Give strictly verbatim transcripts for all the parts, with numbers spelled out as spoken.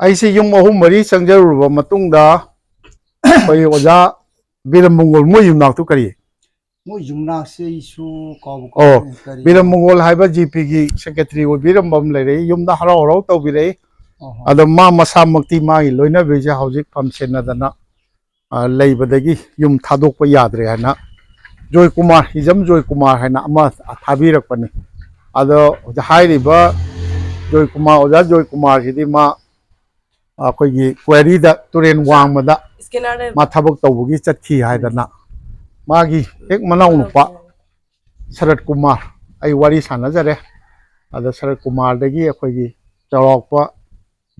ꯑꯩꯁꯦ ꯌꯨꯝ ꯑꯍꯨꯝ ꯃꯔꯤ ꯆꯪꯖꯔꯨꯔꯕ ꯃꯇꯨꯡꯗ ꯑꯩꯈꯣꯏ ꯑꯣꯖꯥ ꯕꯤꯔꯝ ꯃꯪꯒꯣꯜ ꯃꯣꯏ ꯌꯨꯝꯅꯥꯛꯇꯨ ꯀꯔꯤ? ꯃꯣꯏ ꯌꯨꯝꯅꯥꯛꯁꯦ ꯑꯩꯁꯨ ꯀꯥꯎꯕꯨ ꯑꯣ, ꯀꯥꯎꯔꯦ, ꯀꯔꯤ? ꯕꯤꯔꯝ ꯃꯪꯒꯣꯜ ꯍꯥꯏꯕ ꯖꯤ ꯄꯤꯒꯤ ꯁꯦꯀ꯭ꯔꯦꯇꯔꯤ ꯑꯣꯏꯕꯤꯔꯝꯕ ꯑꯃ ꯂꯩꯔꯛꯏ, ꯌꯨꯝꯗ ꯍꯔꯥꯎ ꯍꯔꯥꯎ ꯇꯧꯕꯤꯔꯛꯏ꯫ ꯑꯣꯍꯣ꯫ ꯑꯗꯣ ꯃꯥ ꯃꯁꯥꯃꯛꯇꯤ ꯃꯥꯒꯤ ꯂꯣꯏꯅꯕꯤꯁꯦ ꯍꯧꯖꯤꯛ ꯐꯝ ꯁꯦꯟꯅꯗꯅ, ꯑ, ꯂꯩꯕꯗꯒꯤ ꯌꯨꯝ ꯊꯥꯗꯣꯛꯄ ꯌꯥꯗ꯭ꯔꯦ ꯍꯥꯏꯅ ꯖꯣꯏꯀꯨꯃꯥꯔ, ꯍꯤꯖꯝ ꯖꯣꯏꯀꯨꯃꯥꯔ ꯍꯥꯏꯅ ꯑꯃ ꯊꯥꯕꯤꯔꯛꯄꯅꯤ꯫ ꯑꯗꯣ ꯍꯥꯏꯔꯤꯕ ꯖꯣꯏꯀꯨꯃꯥꯔ, ꯑꯣꯖꯥ ꯖꯣꯏꯀꯨꯃꯥꯔꯁꯤꯗꯤ ꯃꯥ ꯑꯩꯈꯣꯏꯒꯤ ꯀ꯭ꯋꯥꯔꯤꯗ, ꯇꯨꯔꯦꯟ ꯋꯥꯡꯃꯗ ꯃꯥ ꯊꯕꯛ ꯇꯧꯕꯒꯤ ꯆꯠꯈꯤ ꯍꯥꯏꯗꯅ, ꯃꯥꯒꯤ ꯍꯦꯛ ꯃꯅꯥꯎ ꯅꯨꯄꯥ ꯁꯔꯠ ꯀꯨꯃꯥꯔ, ꯑꯩ ꯋꯥꯔꯤ ꯁꯥꯟꯅꯖꯔꯦ꯫ ꯑꯗ ꯁꯔꯠ ꯀꯨꯃꯥꯔꯗꯒꯤ ꯑꯩꯈꯣꯏꯒꯤ ꯆꯥꯎꯔꯥꯛꯄ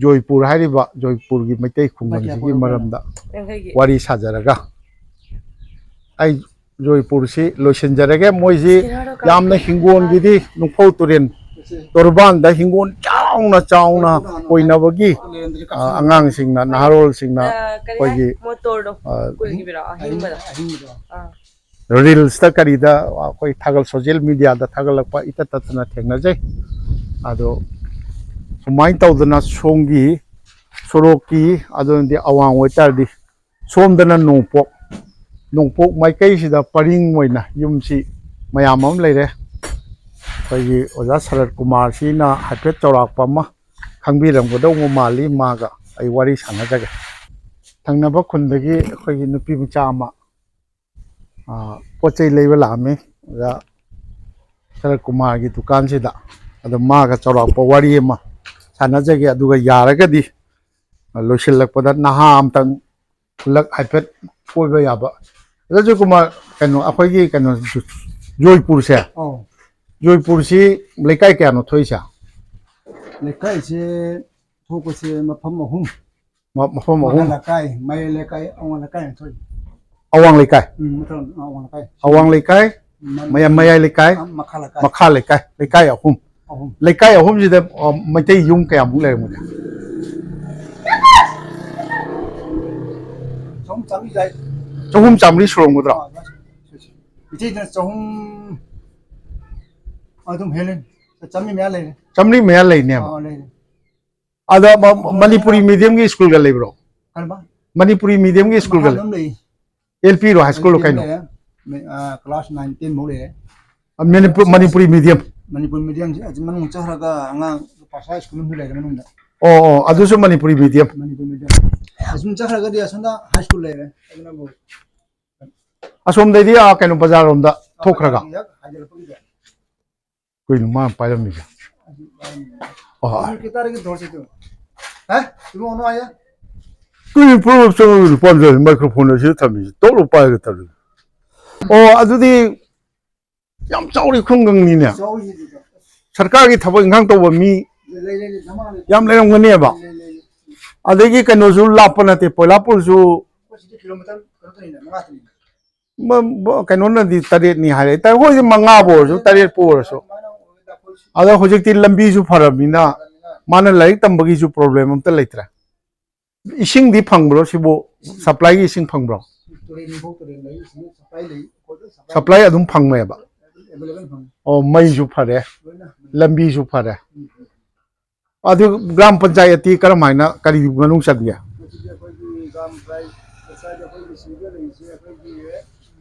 ꯖꯣꯏꯄꯨꯔ ꯍꯥꯏꯔꯤꯕ ꯖꯣꯏꯄꯨꯔꯒꯤ ꯃꯩꯇꯩ ꯈꯨꯡꯒꯪꯁꯤꯒꯤ ꯃꯔꯝꯗ ꯌꯥꯡꯈꯩꯒꯤ꯫ ꯋꯥꯔꯤ ꯁꯥꯖꯔꯒ ꯑꯩ ꯖꯣꯏꯄꯨꯔꯁꯤ ꯂꯣꯏꯁꯤꯟꯖꯔꯒꯦ꯫ ꯃꯣꯏꯁꯤ ꯌꯥꯝꯅ ꯍꯤꯡꯒꯣꯜꯒꯤꯗꯤ ꯅꯨꯡꯐꯧ ꯇꯨꯔꯦꯜ ꯇꯣꯔꯕꯥꯟꯗ ꯍꯤꯡꯒꯣꯜ ꯆꯥꯎꯅ ꯆꯥꯎꯅ ꯀꯣꯏꯅꯕꯒꯤ, ꯑ, ꯑꯉꯥꯡꯁꯤꯡꯅ, ꯅꯍꯥꯔꯣꯜꯁꯤꯡꯅ ꯑ, ꯀꯔꯤ ꯍꯥꯏ? ꯑꯩꯈꯣꯏꯒꯤ, ꯃꯣꯇꯣꯔꯗꯣ ꯑ, ꯀꯨꯜꯒꯤꯕꯤꯔꯣ? ꯑꯍꯤꯡꯕꯗꯣ? ꯑꯍꯤꯡꯕꯗꯣ꯫ ꯑꯥ꯫ ꯔꯤꯜꯁꯇ ꯀꯔꯤꯗ ꯑꯩꯈꯣꯏ ꯊꯥꯒꯠ-, ꯁꯣꯁꯤꯌꯦꯜ ꯃꯦꯗꯤꯌꯥꯗ ꯊꯥꯒꯠꯂꯛꯄ ꯏꯇꯠ ꯇꯠꯇꯅ ꯊꯦꯡꯅꯖꯩ꯫ ꯑꯗꯣ ꯁꯨꯃꯥꯏꯅ ꯇꯧꯗꯅ ꯁꯣꯝꯒꯤ ꯁꯣꯔꯣꯛꯀꯤ, ꯑꯗꯨꯅꯗꯤ ꯑꯋꯥꯡ ꯑꯣꯏꯇꯥꯔꯗꯤ ꯁꯣꯝꯗꯅ ꯅꯣꯡꯄꯣꯛ, ꯅꯣꯡꯄꯣꯛ ꯃꯥꯏꯀꯩꯁꯤꯗ ꯄꯔꯤꯡ ꯑꯣꯏꯅ ꯌꯨꯝꯁꯤ ꯃꯌꯥꯝ ꯑꯃ ꯂꯩꯔꯦ꯫ ꯑꯩꯈꯣꯏꯒꯤ ꯑꯣꯖꯥ ꯁꯔꯠ ꯀꯨꯃꯥꯔꯁꯤꯅ ꯍꯥꯏꯐꯦꯠ ꯆꯥꯎꯔꯥꯛꯄ ꯑꯃ ꯈꯪꯕꯤꯔꯝꯒꯗꯧꯕ ꯃꯥꯜꯂꯤ, ꯃꯥꯒ ꯑꯩ ꯋꯥꯔꯤ ꯁꯥꯟꯅꯖꯒꯦ꯫ ꯊꯪꯅꯕ ꯈꯨꯟꯗꯒꯤ ꯑꯩꯈꯣꯏꯒꯤ ꯅꯨꯄꯤ ꯃꯆꯥ ꯑꯃ, ꯑ, ꯄꯣꯠ ꯆꯩ ꯂꯩꯕ ꯂꯥꯛꯑꯝꯃꯤ ꯑꯣꯖꯥ ꯁꯔꯠ ꯀꯨꯃꯥꯔꯒꯤ ꯗꯨꯀꯥꯟꯁꯤꯗ꯫ ꯑꯗꯣ ꯃꯥꯒ ꯆꯥꯎꯔꯥꯛꯄ ꯋꯥꯔꯤ ꯑꯃ ꯁꯥꯟꯅꯖꯒꯦ, ꯑꯗꯨꯒ ꯌꯥꯔꯒꯗꯤ ꯂꯣꯏꯁꯤꯜꯂꯛꯄꯗ ꯅꯍꯥ ꯑꯝꯇꯪ ꯈꯨꯜꯂꯛ ꯍꯥꯏꯐꯦꯠ ꯀꯣꯏꯕ ꯌꯥꯕ꯫ ꯑꯣꯖꯥ ꯖꯣꯏꯀꯨꯃꯥꯔ, ꯀꯩꯅꯣ, ꯑꯩꯈꯣꯏꯒꯤ ꯀꯩꯅꯣ, ꯖꯣꯏꯄꯨꯔꯁꯦ, ꯑꯧ꯫ ꯖꯣꯏꯄꯨꯔꯁꯤ ꯂꯩꯀꯥꯏ ꯀꯌꯥꯅꯣ ꯊꯣꯛꯏꯁꯦ? ꯂꯩꯀꯥꯏꯁꯦ ꯊꯣꯛꯄꯁꯦ ꯃꯐꯝ ꯑꯍꯨꯝ꯫ ꯃ-, ꯃꯐꯝ ꯑꯍꯨꯝ꯫ ꯃꯈꯥ ꯂꯩꯀꯥꯏ, ꯃꯌꯥꯏ ꯂꯩꯀꯥꯏ, ꯑꯋꯥꯡ ꯂꯩꯀꯥꯏ ꯑꯃ ꯊꯣꯛꯏ꯫ ꯑꯋꯥꯡ ꯂꯩꯀꯥꯏ? ꯎꯝ, ꯃꯊꯪ, ꯑꯋꯥꯡ ꯂꯩꯀꯥꯏ꯫ ꯑꯋꯥꯡ ꯂꯩꯀꯥꯏ, ꯃ-, ꯃꯌꯥ-, ꯃꯌꯥꯏ ꯂꯩꯀꯥꯏ, ꯑ, ꯃꯈꯥ ꯂꯩꯀꯥꯏ꯫ ꯃꯈꯥ ꯂꯩꯀꯥꯏ, ꯂꯩꯀꯥꯏ ꯑꯍꯨꯝ꯫ ꯑꯍꯨꯝ꯫ ꯂꯩꯀꯥꯏ ꯑꯍꯨꯝꯁꯤꯗ, ꯑ, ꯃꯩꯇꯩ ꯌꯨꯝ ꯀꯌꯥꯃꯨꯛ ꯂꯩꯔꯝꯒꯅꯤ? ꯆꯍꯨꯝ ꯆꯥꯝꯃꯔꯤ ꯁꯨꯔꯝꯒꯗ꯭ꯔꯣ? ꯏꯆꯦꯗꯅ ꯆꯍꯨꯝ ꯑꯗꯨꯝ ꯍꯦꯜꯂꯦ꯫ ꯆꯥꯝꯃꯔꯤ ꯃꯌꯥ ꯂꯩꯔꯦ꯫ ꯆꯥꯝꯃꯔꯤ ꯃꯌꯥ ꯂꯩꯅꯦꯕ꯫ ꯑꯥ, ꯂꯩꯔꯦ꯫ ꯑꯗ ꯃ-, ꯃꯅꯤꯄꯨꯔꯤ ꯃꯤꯗꯤꯌꯝꯒꯤ ꯁ꯭ꯀꯨꯜꯒ ꯂꯩꯕ꯭ꯔꯣ? ꯀꯔꯝꯕ? ꯃꯅꯤꯄꯨꯔꯤ ꯃꯤꯗꯤꯌꯝꯒꯤ ꯁ꯭ꯀꯨꯜꯒ ꯃꯈꯥꯗ ꯂꯩ-, ꯑꯃ ꯂꯩ꯫ ꯑꯦꯜ ꯄꯤ ꯔꯣ, ꯍꯥꯏ ꯁ꯭ꯀꯨꯜꯂꯣ, ꯀꯩꯅꯣ? ꯂꯩꯔꯦ꯫ ꯑ, ꯀ꯭ꯂꯥꯁ ꯅꯥꯏꯟ, ꯇꯦꯟ ꯐꯥꯎ ꯂꯩꯔꯦ꯫ ꯑ, ꯃꯅꯤꯄꯨꯔ, ꯃꯅꯤꯄꯨꯔꯤ ꯃꯤꯗꯤꯌꯝ꯫ ꯃꯅꯤꯄꯨꯔ ꯃꯤꯗꯤꯌꯝꯁꯦ ꯑꯁꯤ ꯃꯅꯨꯡ ꯆꯠꯈ꯭ꯔꯒ ꯑꯉꯥꯡ ꯄꯥꯁ ꯍꯥꯏ ꯁ꯭ꯀꯨꯜ ꯑꯃꯁꯨ ꯂꯩꯔꯦ ꯃꯅꯨꯡꯗ꯫ ꯑꯣ, ꯑꯣ, ꯑꯗꯨꯁꯨ ꯃꯅꯤꯄꯨꯔꯤ ꯃꯤꯗꯤꯌꯝ꯫ ꯃꯅꯤꯄꯨꯔ ꯃꯤꯗꯤꯌꯝ꯫ ꯑꯁꯨꯝ ꯆꯠꯈ꯭ꯔꯒꯗꯤ ꯑꯁꯣꯝꯗ ꯍꯥꯏ ꯁ꯭ꯀꯨꯜ ꯂꯩꯔꯦ꯫ ꯑꯗꯨꯅꯕꯨ ꯑꯁꯣꯝꯗꯩꯗꯤ, ꯑꯥ, ꯀꯩꯅꯣ, ꯕꯖꯥꯔ ꯔꯣꯝꯗ ꯊꯣꯛꯈ꯭ꯔꯒ꯫ ꯍꯦꯛ ꯍꯥꯏꯖꯤꯜꯂꯛꯄꯒꯤꯗ꯫ ꯀꯩꯅꯣ ꯃꯥꯅ ꯄꯥꯏꯔꯝꯃꯤꯁꯦ? ꯑꯣ, ꯑꯥ꯫ ꯀꯩ ꯇꯥꯔꯒꯦ ꯇꯧꯔꯁꯤ ꯇꯨ꯫ ꯍꯥ? ꯏꯕꯨꯡꯉꯣ, ꯅꯨꯡꯉꯥꯏꯌꯦ? ꯀꯩꯅꯣ ꯄꯨꯔꯞ ꯆꯪꯉꯒ ꯂꯨꯄꯥ ꯃꯥꯏꯀ꯭ꯔꯣꯐꯣꯟ ꯑꯁꯤꯗ ꯊꯝꯃꯤꯁꯦ? ꯇꯣꯛ ꯂꯥꯎ ꯄꯥꯏꯔꯒ ꯊꯝꯃꯤ꯫ ꯑꯣ, ꯑꯗꯨꯗꯤ ꯌꯥꯝ ꯆꯥꯎꯔꯤ ꯈꯨꯡꯒꯪꯅꯤꯅꯦ꯫ ꯆꯥꯎꯔꯤꯁꯤꯗꯤ꯫ ꯁꯔꯀꯥꯔꯒꯤ ꯊꯕꯛ ꯏꯪꯈꯥꯡ ꯇꯧꯕ ꯃꯤ ꯂꯩ, ꯂꯩ, ꯂꯩ, ꯗꯃꯥ ꯂꯩ꯫ ꯌꯥꯝ ꯂꯩꯔꯝꯒꯅꯦꯕ꯫ ꯂꯩ, ꯂꯩ, ꯂꯩ꯫ ꯑꯗꯒꯤ ꯀꯩꯅꯣꯁꯨ ꯂꯥꯞꯄ ꯅꯠꯇꯦ, ꯄꯣꯏꯂꯥꯄꯨꯔꯁꯨ꯫ ꯑꯩꯈꯣꯏ ꯁꯤꯗꯤ ꯀꯤꯂꯣꯃꯤꯇꯔ ꯀꯩꯅꯣ ꯇꯧꯔꯤꯅꯦ, ꯃꯉꯥ ꯇꯅꯤꯅꯦ꯫ ꯃ-, ꯃ-, ꯀꯩꯅꯣꯅꯗꯤ ꯇꯔꯦꯠꯅꯤ ꯍꯥꯏꯔꯦ꯫ ꯇ-, ꯍꯣꯏ, ꯃꯉꯥꯕꯨ ꯑꯣꯏꯔꯁꯨ, ꯇꯔꯦꯠꯄꯨ ꯑꯣꯏꯔꯁꯨ꯫ ꯑꯗꯨꯃꯥꯏꯅ ꯑꯣꯏꯔꯒ ꯑꯩꯈꯣꯏ ꯁꯤ ꯑꯗꯣ ꯍꯧꯖꯤꯛꯇꯤ ꯂꯝꯕꯤꯁꯨ ꯐꯔꯕꯅꯤꯅ, ꯐꯔꯕꯅꯤꯅ꯫ ꯃꯥꯅ ꯂꯥꯏꯔꯤꯛ ꯇꯝꯕꯒꯤꯁꯨ ꯄ꯭ꯔꯣꯕ꯭ꯂꯦꯝ ꯑꯝꯇ ꯂꯩꯇ꯭ꯔꯦ꯫ ꯏꯁꯤꯡꯗꯤ ꯐꯪꯕ꯭ꯔꯣ ꯁꯤꯕꯨ? ꯁꯄ꯭ꯂꯥꯏꯒꯤ ꯏꯁꯤꯡ ꯐꯪꯕ꯭ꯔꯣ? ꯇꯨꯔꯦꯟ ꯏꯝꯐꯥꯜ ꯇꯨꯔꯦꯟ ꯂꯩ, ꯏꯁꯤꯡ ꯁꯄ꯭ꯂꯥꯏ ꯂꯩ, ꯑꯩꯈꯣꯏꯗ ꯁꯄ꯭ꯂꯥꯏ ꯁꯄ꯭ꯂꯥꯏ ꯑꯗꯨꯝ ꯐꯪꯉꯦꯕ? ꯑꯦꯕꯥꯏꯂꯦꯕꯜ ꯐꯪꯉꯤ꯫ ꯑꯣ, ꯃꯩꯁꯨ ꯐꯔꯦ, ꯂꯣꯏꯅ꯫ ꯂꯝꯕꯤꯁꯨ ꯐꯔꯦ꯫ ꯎꯝ, ꯎꯝ꯫ ꯑꯗꯨ ꯒ꯭ꯔꯥꯝ ꯄꯟꯆꯥꯌꯠꯇꯤ ꯀꯔꯝ ꯍꯥꯏꯅ, ꯀꯔꯤ ꯃꯅꯨꯡ ꯆꯟꯒꯦ? ꯃꯁꯤꯗꯤ ꯑꯩꯈꯣꯏꯒꯤ ꯒ꯭ꯔꯥꯝ ꯄꯟꯆꯥꯌꯠ, ꯄꯟꯆꯥꯌꯠ ꯑꯩꯈꯣꯏꯒꯤ ꯁꯤꯗ ꯂꯩꯔꯤꯁꯦ ꯑꯩꯈꯣꯏꯒꯤ,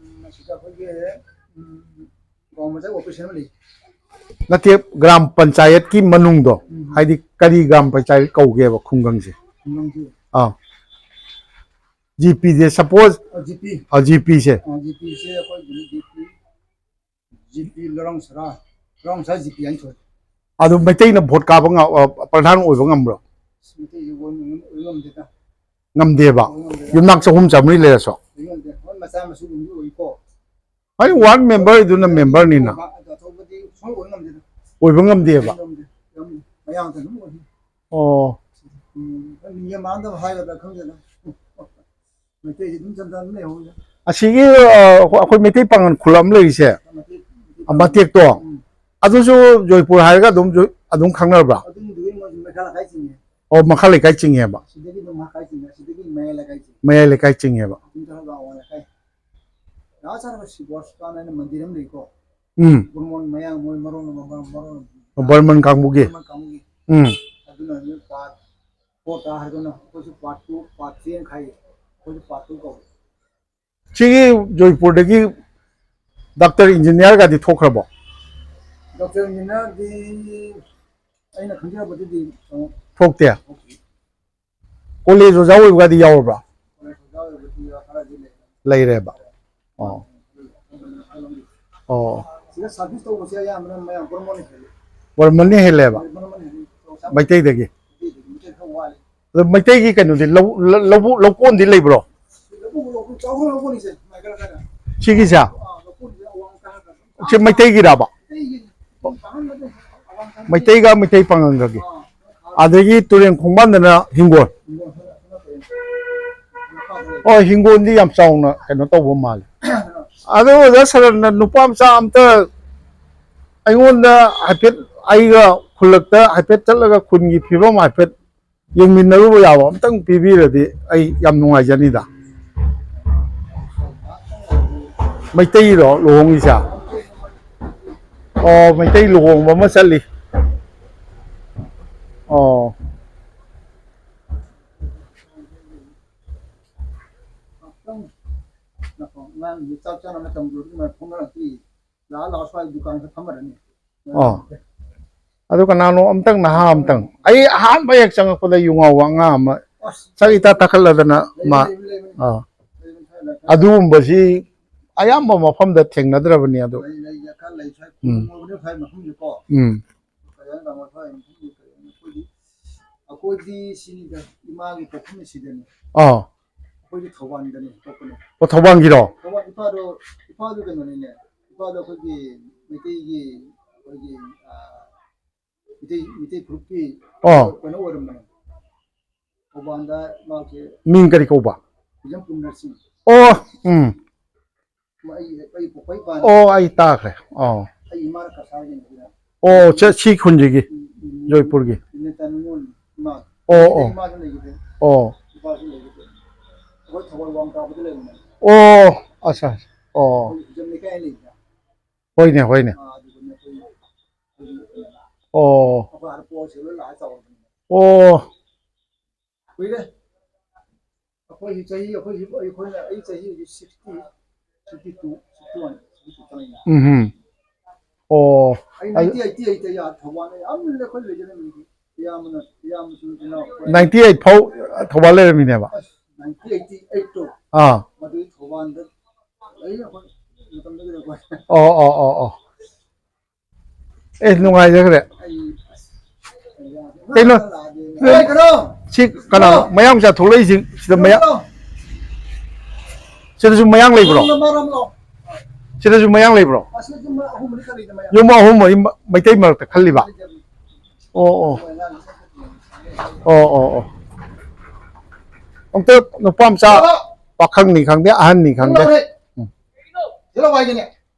ꯎꯝ, ꯃꯁꯤꯗ ꯑꯩꯈꯣꯏꯒꯤ, ꯎꯝ, ꯒ꯭ꯔꯥꯝ ꯄꯟꯆꯥꯌꯠ ꯑꯣꯐꯤꯁ ꯑꯃ ꯂꯩ꯫ ꯅꯠꯇꯦ, ꯒ꯭ꯔꯥꯝ ꯄꯟꯆꯥꯌꯠꯀꯤ ꯃꯅꯨꯡꯗꯣ, ꯎꯝ꯫ ꯍꯥꯏꯗꯤ ꯀꯔꯤ ꯒ꯭ꯔꯥꯝ ꯄꯟꯆꯥꯌꯠ ꯀꯧꯒꯦꯕ ꯈꯨꯡꯒꯪꯁꯦ? ꯈꯨꯡꯒꯪꯁꯦ? ꯑꯥ꯫ ꯖꯤ ꯄꯤꯁꯦ, ꯁꯄꯣꯁ, ꯑ, ꯖꯤ ꯄꯤ꯫ ꯑ, ꯖꯤ ꯄꯤꯁꯦ꯫ ꯑ, ꯖꯤ ꯄꯤꯁꯦ ꯑꯩꯈꯣꯏꯒꯤ ꯖꯤ ꯄꯤ, ꯖꯤ ꯄꯤ ꯂꯧꯔꯥꯡ ꯁꯔꯥ, ꯂꯧꯔꯥꯡ ꯁꯔꯥ ꯖꯤ ꯄꯤ ꯍꯥꯏꯅ ꯊꯣꯛꯑꯦ꯫ ꯑꯗꯨ ꯃꯩꯇꯩꯅ ꯚꯣꯠ ꯀꯥꯕ ꯉ-, ꯑ, ꯄ꯭ꯔꯙꯥꯟ ꯑꯣꯏꯕ ꯉꯝꯕ꯭ꯔꯣ? ꯑꯁ, ꯃꯩꯇꯩꯁꯦ ꯑꯣꯏ ꯉꯝ-, ꯑꯣꯏ ꯉꯝꯗꯦꯗ꯫ ꯉꯝꯗꯦꯕ? ꯑꯣꯏ ꯉꯝꯗꯦꯗ꯫ ꯌꯨꯝꯅꯥꯛ ꯆꯍꯨꯝ ꯆꯥꯝꯃꯔꯤ ꯂꯩꯔꯁꯨ? ꯑꯣꯏ ꯉꯝꯗꯦ꯫ ꯍꯣꯏ, ꯃꯆꯥ ꯃꯁꯨꯒꯨꯝꯕꯗꯤ ꯑꯣꯏꯀꯣ꯫ ꯍꯥꯏꯗꯤ ꯋꯥꯔꯗ ꯃꯦꯝꯕꯔꯗꯨꯅ ꯃꯦꯝꯕꯔꯅꯤꯅ꯫ ꯑꯗꯣ ꯑꯆꯧꯕꯗꯤ ꯁꯨꯡꯑꯣꯏ ꯑꯣꯏ ꯉꯝꯗꯦꯗ꯫ ꯑꯣꯏꯕ ꯉꯝꯗꯦꯕ? ꯑꯣꯏ ꯉꯝꯗꯦ꯫ ꯌꯥꯝ ꯃꯌꯥꯡꯗ ꯑꯗꯨꯝ ꯑꯣꯏ꯫ ꯑꯣ꯫ ꯎꯝ, ꯃꯤꯡꯖꯦꯜ ꯃꯥꯟꯅꯗꯕ ꯍꯥꯏꯒꯗ꯭ꯔꯥ ꯈꯪꯗꯦꯗ꯫ ꯃꯩꯇꯩꯁꯦ ꯑꯗꯨꯝ ꯆꯝ ꯆꯝ ꯑꯗꯨꯝ ꯂꯩꯍꯧꯋꯤꯗ꯫ ꯑꯁꯤꯒꯤ, ꯑ, ꯑꯩꯈꯣꯏ ꯃꯩꯇꯩ ꯄꯥꯉꯜ ꯈꯨꯜ ꯑꯃ ꯂꯩꯔꯤꯁꯦ, ꯃꯇꯦꯛ, ꯃꯇꯦꯛ ꯑ, ꯃꯇꯦꯛꯇꯣ, ꯎꯝ꯫ ꯑꯗꯨꯁꯨ ꯖꯣꯏꯄꯨꯔ ꯍꯥꯏꯔꯒ ꯑꯗꯨꯝ ꯖꯣꯏ-, ꯑꯗꯨꯝ ꯈꯪꯅꯕ꯭ꯔꯥ? ꯑꯗꯨꯝ ꯖꯣꯏ ꯃꯣꯏ ꯃꯈꯥ ꯂꯩꯀꯥꯏ ꯆꯤꯡꯉꯦ꯫ ꯑꯣ, ꯃꯈꯥ ꯂꯩꯀꯥꯏ ꯆꯤꯡꯉꯦꯕ꯫ ꯁꯤꯗꯒꯤ ꯃꯍꯥꯛ ꯀꯥꯏ ꯆꯤꯡꯉꯦ, ꯑꯁꯤꯗꯒꯤ ꯃꯌꯥꯏ ꯂꯩꯀꯥꯏ ꯆꯤꯡꯉꯦ꯫ ꯃꯌꯥꯏ ꯂꯩꯀꯥꯏ ꯆꯤꯡꯉꯦꯕ꯫ ꯆꯤꯡꯊꯔꯒ ꯑꯋꯥꯡ ꯂꯩꯀꯥꯏ꯫ ꯔꯥꯖꯥ ꯁꯥꯔꯕ ꯁꯤꯕꯣꯁꯀꯥꯟ ꯍꯥꯏꯅ ꯃꯟꯗꯤꯔ ꯑꯃ ꯂꯩꯀꯣ꯫ ꯎꯝ꯫ ꯕ꯭ꯔꯃꯣꯟ ꯃꯌꯥꯡ ꯃꯣꯏ ꯃꯔꯣꯟ ꯑꯃ, ꯃꯔꯣꯟ, ꯃꯔꯣꯟ ꯑꯃ꯫ ꯕꯔꯃꯟ ꯀꯥꯡꯕꯨꯒꯤ꯫ ꯕ꯭ꯔꯃꯟ ꯀꯥꯡꯕꯨꯒꯤ꯫ ꯎꯝ꯫ ꯑꯗꯨꯅ ꯍꯧꯖꯤꯛ ꯄꯥꯔꯠ ꯐꯣꯔ ꯇꯥ ꯍꯥꯏꯗꯨꯅ ꯑꯩꯈꯣꯏꯁꯨ ꯄꯥꯔꯠ ꯇꯨ, ꯄꯥꯔꯠ ꯊ꯭ꯔꯤ ꯍꯥꯏꯅ ꯈꯥꯏꯌꯦ꯫ ꯑꯩꯈꯣꯏꯁꯨ ꯄꯥꯔꯠ ꯇꯨ ꯀꯧꯋꯦ꯫ ꯁꯤꯒꯤ ꯖꯣꯏꯄꯨꯔꯗꯒꯤ ꯗꯥꯛꯇꯔ ꯏꯟꯖꯤꯅꯤꯌꯥꯔꯒꯗꯤ ꯊꯣꯛꯈ꯭ꯔꯕꯣ? ꯗꯥꯛꯇꯔ ꯏꯟꯖꯤꯅꯤꯌꯥꯔꯗꯤ ꯑꯩꯅ ꯈꯪꯖꯕꯗꯗꯤ, ꯑ, ꯊꯣꯛꯇꯦ? ꯊꯣꯛꯇ꯭ꯔꯤ꯫ ꯀꯣꯂꯦꯖ ꯑꯣꯖꯥ ꯑꯣꯏꯕꯒꯗꯤ ꯌꯥꯎꯔꯕ꯭ꯔꯥ? ꯀꯣꯂꯦꯖ ꯑꯣꯖꯥ ꯑꯣꯏꯕꯗꯤ ꯈꯔꯗꯤ ꯂꯩ꯫ ꯂꯩꯔꯦꯕ? ꯑꯣ꯫ ꯑꯣ꯫ ꯁꯤꯗ ꯁꯥꯔꯚꯤꯁ ꯇꯧꯕꯁꯦ ꯑꯌꯥꯝꯕꯅ ꯃꯌꯥꯝ ꯕ꯭ꯔꯃꯣꯟꯅ ꯍꯦꯜꯂꯦ꯫ ꯕ꯭ꯔꯃꯣꯟꯅ ꯍꯦꯜꯂꯦꯕ? ꯕ꯭ꯔꯃꯣꯟꯅ ꯍꯦꯜꯂꯦ꯫ ꯃꯩꯇꯩꯗꯒꯤ? ꯃꯩꯇꯩꯗꯒꯤ, ꯃꯩꯇꯩ ꯈꯔ ꯋꯥꯠꯂꯦ꯫ ꯑꯗꯣ ꯃꯩꯇꯩꯒꯤ ꯀꯩꯅꯣꯗꯤ, ꯂꯧ-, ꯂ-, ꯂꯧꯕꯨꯛ, ꯂꯧꯀꯣꯟꯗꯤ ꯂꯩꯕ꯭ꯔꯣ? ꯂꯧꯕꯨꯛ, ꯂꯧꯕꯨꯛ, ꯆꯥꯎꯈ꯭ꯔ ꯂꯧꯀꯣꯟꯅꯤꯁꯦ, ꯃꯥꯏꯀꯩ ꯈꯔ꯫ ꯁꯤꯒꯤꯁꯦ? ꯑꯥ, ꯂꯧꯀꯣꯟꯁꯦ ꯑꯋꯥꯡ ꯀꯥ ꯈꯔ꯫ ꯁꯤ ꯃꯩꯇꯩꯒꯤꯔꯕ? ꯃꯩꯇꯩꯒꯤ, ꯑꯋꯥꯡ ꯀꯥ꯫ ꯃꯩꯇꯩꯒ ꯃꯩꯇꯩ ꯄꯥꯉꯜꯒꯒꯤ꯫ ꯑꯥ꯫ ꯑꯗꯒꯤ ꯇꯨꯔꯦꯟ ꯈꯣꯡꯕꯥꯟꯗꯅ ꯍꯤꯡꯒꯣꯜ꯫ ꯍꯤꯡꯒꯣꯜ ꯈꯔ, ꯈꯔ ꯇꯧꯔꯦ꯫ ꯑꯣ, ꯍꯤꯡꯒꯣꯜꯗꯤ ꯌꯥꯝ ꯆꯥꯎꯅ ꯀꯩꯅꯣ ꯇꯧꯕ ꯃꯥꯜꯂꯦ꯫ ꯑꯗꯣ ꯑꯣꯖꯥ ꯁꯔꯠꯅ ꯅꯨꯄꯥ ꯃꯆꯥ ꯑꯝꯇ ꯑꯩꯉꯣꯟꯗ ꯍꯥꯏꯐꯦꯠ, ꯑꯩꯒ ꯈꯨꯜꯂꯛꯇ ꯍꯥꯏꯐꯦꯠ ꯆꯠꯂꯒ ꯈꯨꯟꯒꯤ ꯐꯤꯕꯝ ꯍꯥꯏꯐꯦꯠ ꯌꯦꯡꯃꯤꯟꯅꯔꯨꯕ ꯌꯥꯕ ꯑꯝꯇꯪ ꯄꯤꯕꯤꯔꯗꯤ ꯑꯩ ꯌꯥꯝ ꯅꯨꯡꯉꯥꯏꯖꯅꯤꯗ꯫ ꯃꯩꯇꯩꯔꯣ ꯂꯨꯍꯣꯡꯉꯤꯁꯦ? ꯑꯣ, ꯃꯩꯇꯩ ꯂꯨꯍꯣꯡꯕ ꯑꯃ ꯆꯠꯂꯤ꯫ ꯑꯣ꯫ ꯑꯉꯥꯡꯒꯤ ꯆꯥꯛ ꯆꯥꯅꯕ ꯃꯇꯝꯗꯣ ꯑꯗꯨꯃꯥꯏꯅ ꯐꯥꯎꯅꯔꯛꯇ꯭ꯔꯤ꯫ ꯂꯥꯛꯑ ꯂꯥꯛꯑ ꯁ꯭ꯋꯥꯏ ꯗꯨꯀꯥꯟꯗ ꯐꯝꯃꯔꯅꯤ꯫ ꯑꯣ꯫ ꯑꯗꯨ ꯀꯅꯥꯅꯣ ꯑꯝꯇꯪ, ꯅꯍꯥ ꯑꯝꯇꯪ꯫ ꯑꯩ ꯑꯍꯥꯟꯕ ꯍꯦꯛ ꯆꯪꯉꯛꯄꯗ ꯌꯨ ꯉꯥꯎꯕ ꯑꯉꯥꯡ ꯑꯃ ꯑꯁ꯫ ꯁꯛ ꯏꯇꯥ ꯇꯥꯈꯠꯂꯗꯅ ꯂꯩꯕꯅꯤ, ꯃꯥ-, ꯂꯩꯕꯅꯤ, ꯂꯩꯕꯅꯤ꯫ ꯑꯥ꯫ ꯂꯩꯕꯅꯤ, ꯈꯔ ꯂꯩꯕꯅꯤ꯫ ꯑꯗꯨꯒꯨꯝꯕꯁꯤ ꯑꯌꯥꯝꯕ ꯃꯐꯝꯗ ꯊꯦꯡꯅꯗ꯭ꯔꯕꯅꯤ ꯑꯗꯨ꯫ ꯂꯩ, ꯂꯩ, ꯈꯔ ꯂꯩ, ꯁ꯭ꯋꯥꯏ ꯎꯝ꯫ ꯈꯨꯡꯒꯪ ꯑꯣꯏꯕꯅꯤꯅ ꯁ꯭ꯋꯥꯏ ꯃꯐꯝꯁꯦꯀꯣ꯫ ꯎꯝ꯫ ꯀꯩꯅꯣ ꯇꯧꯕ ꯁ꯭ꯋꯥꯏ ꯃꯐꯝꯁꯦ ꯀꯩꯅꯣ ꯑꯩꯈꯣꯏꯗꯤ, ꯑꯩꯈꯣꯏꯗꯤ ꯁꯤꯅꯤꯗ ꯏꯃꯥꯒꯤ ꯄꯣꯛꯐꯝ ꯁꯤꯗꯅꯤ꯫ ꯑꯥ꯫ ꯑꯩꯈꯣꯏꯗꯤ ꯊꯧꯕꯥꯜꯗꯅꯤ ꯄꯣꯛꯄꯅꯦ꯫ ꯑꯣ, ꯊꯧꯕꯥꯜꯒꯤꯔꯣ? ꯊꯧꯕꯥꯜ, ꯏꯄꯥꯗꯣ, ꯏꯄꯥꯗꯣ ꯀꯩꯅꯣꯅꯤꯅꯦ꯫ ꯏꯄꯥꯗꯣ ꯑꯩꯈꯣꯏꯒꯤ ꯃꯩꯇꯩꯒꯤ, ꯑꯩꯈꯣꯏꯒꯤ, ꯑ, ꯃꯤꯇꯩ, ꯃꯤꯇꯩ ꯐꯨꯔꯨꯞꯀꯤ ꯑꯣ꯫ ꯀꯩꯅꯣ ꯑꯣꯏꯔꯝꯕꯅꯦ꯫ ꯊꯧꯕꯥꯜꯗ ꯃꯥꯁꯦ ꯃꯤꯡ ꯀꯔꯤ ꯀꯧꯕ? ꯕꯤꯖꯝꯄꯨꯔ ꯅꯔꯁꯤꯡ꯫ ꯑꯣ, ꯎꯝ꯫ ꯑꯩ, ꯑꯩ ꯄꯣꯛꯄꯩ ꯄꯥꯟ-, ꯑꯣ, ꯑꯩ ꯇꯥꯈ꯭ꯔꯦ꯫ ꯑꯣ꯫ ꯑꯩ ꯏꯃꯥꯅ ꯀꯁꯥꯔꯒꯤꯅꯤꯗꯅ꯫ ꯑꯣ, ꯆꯦ, ꯁꯤ ꯈꯨꯟꯁꯤꯒꯤ, ꯎꯝ, ꯎꯝ, ꯖꯣꯏꯄꯨꯔꯒꯤ꯫ ꯅꯤꯉꯣꯜ ꯏꯃꯥ꯫ ꯑꯣ, ꯑꯣ꯫ ꯏꯃꯥꯁꯨ ꯂꯩꯈꯤꯗꯦ꯫ ꯑꯣ꯫ ꯏꯄꯥꯁꯨ ꯂꯩꯈꯤꯗꯦ꯫ ꯑꯩꯈꯣꯏ ꯊꯧꯕꯥꯜ ꯋꯥꯡ ꯇꯥꯕꯗ ꯂꯩꯕꯅꯦ꯫ ꯑꯣ, ꯑꯁꯥ, ꯑꯁꯥ꯫ ꯑꯣ꯫ ꯑꯩꯈꯣꯏ ꯍꯤꯖꯝ ꯂꯩꯀꯥꯏ ꯂꯩꯗꯅ꯫ ꯍꯣꯏꯅꯦ, ꯍꯣꯏꯅꯦ꯫ ꯑꯥ, ꯑꯗꯨꯗꯅꯦ ꯑꯩꯈꯣꯏ, ꯑꯩꯈꯣꯏꯒꯤ ꯑꯣ꯫ ꯑꯩꯈꯣꯏ ꯑꯥꯗ ꯄꯣꯠ ꯁꯦꯠꯂ ꯂꯥꯛꯑ ꯆꯥꯎꯔꯛꯄꯅꯦ꯫ ꯑꯣ꯫ ꯀꯨꯏꯔꯦ꯫ ꯑꯩꯈꯣꯏꯒꯤ ꯆꯍꯤ, ꯑꯩꯈꯣꯏꯒꯤ, ꯑꯩꯈꯣꯏꯅ, ꯑꯩ ꯆꯍꯤ ꯍꯧꯖꯤꯛ sixty, sixty two, sixty one, sixty two ꯆꯪꯉꯛꯏꯅꯦ꯫ ꯎꯝ꯫ ꯑꯣ꯫ ꯑꯩ ꯑꯗꯨ nineteen eighty eight ꯇ ꯌꯥ-, ꯊꯧꯕꯥꯜꯗ ꯌꯥꯝ ꯂꯩ ꯑꯩꯈꯣꯏ ꯂꯩꯖꯔꯝꯃꯤꯗꯤ꯫ ꯏꯌꯥꯝꯕꯅ, ꯏꯌꯥꯝꯕꯁꯨ ꯏꯅꯥꯎ ꯅꯥꯏꯟꯇꯤ ꯑꯩꯠ ꯐꯥꯎ ꯊꯧꯕꯥꯜ ꯂꯩꯔꯝꯃꯤꯅꯦꯕ? ꯑꯁ, nineteen eighty eight ꯇꯣ꯫ ꯑꯥ꯫ ꯃꯗꯨꯒꯤ ꯊꯧꯕꯥꯜꯗ ꯂꯩ ꯑꯩꯈꯣꯏ ꯃꯇꯝꯗꯨꯗ ꯑꯩꯈꯣꯏ꯫ ꯑꯣ, ꯑꯣ, ꯑꯣ, ꯑꯣ꯫ ꯑꯦ, ꯅꯨꯡꯉꯥꯏꯖꯈ꯭ꯔꯦ꯫ ꯑꯩ, ꯑꯁ, ꯀꯩꯅꯣ? ꯑꯦ, ꯀꯩꯅꯣ? ꯁꯤ ꯀꯅꯥꯅꯣ? ꯀꯩꯅꯣ? ꯃꯌꯥꯡ ꯃꯆꯥ ꯊꯣꯛꯂꯛꯏꯁꯤ ꯁꯤꯗ ꯃꯌꯥ-, ꯀꯩꯅꯣ? ꯁꯤꯗꯁꯨ ꯃꯌꯥꯡ ꯂꯩꯕ꯭ꯔꯣ? ꯁꯤꯗꯁꯨ ꯃꯌꯥꯡ ꯂꯩꯕ꯭ꯔꯣ? ꯑꯁꯤ ꯌꯨꯝ ꯑꯍꯨꯝ ꯃꯔꯤ ꯈꯛ ꯂꯩꯗ ꯃꯌꯥꯡ꯫ ꯌꯨꯝ ꯑꯍꯨꯝ ꯃꯔꯤ ꯃ-, ꯃꯩꯇꯩ ꯃꯔꯛꯇ ꯈꯜꯂꯤꯕ? ꯑꯣ, ꯑꯣ꯫ ꯑꯣ, ꯑꯣ, ꯑꯣ꯫ ꯑꯝꯇ ꯅꯨꯄꯥ ꯃꯆꯥ, ꯄꯥꯈꯪꯅꯤ ꯈꯪꯗꯦ, ꯑꯍꯟꯅꯤ ꯈꯪꯗꯦ꯫ ꯎꯝ꯫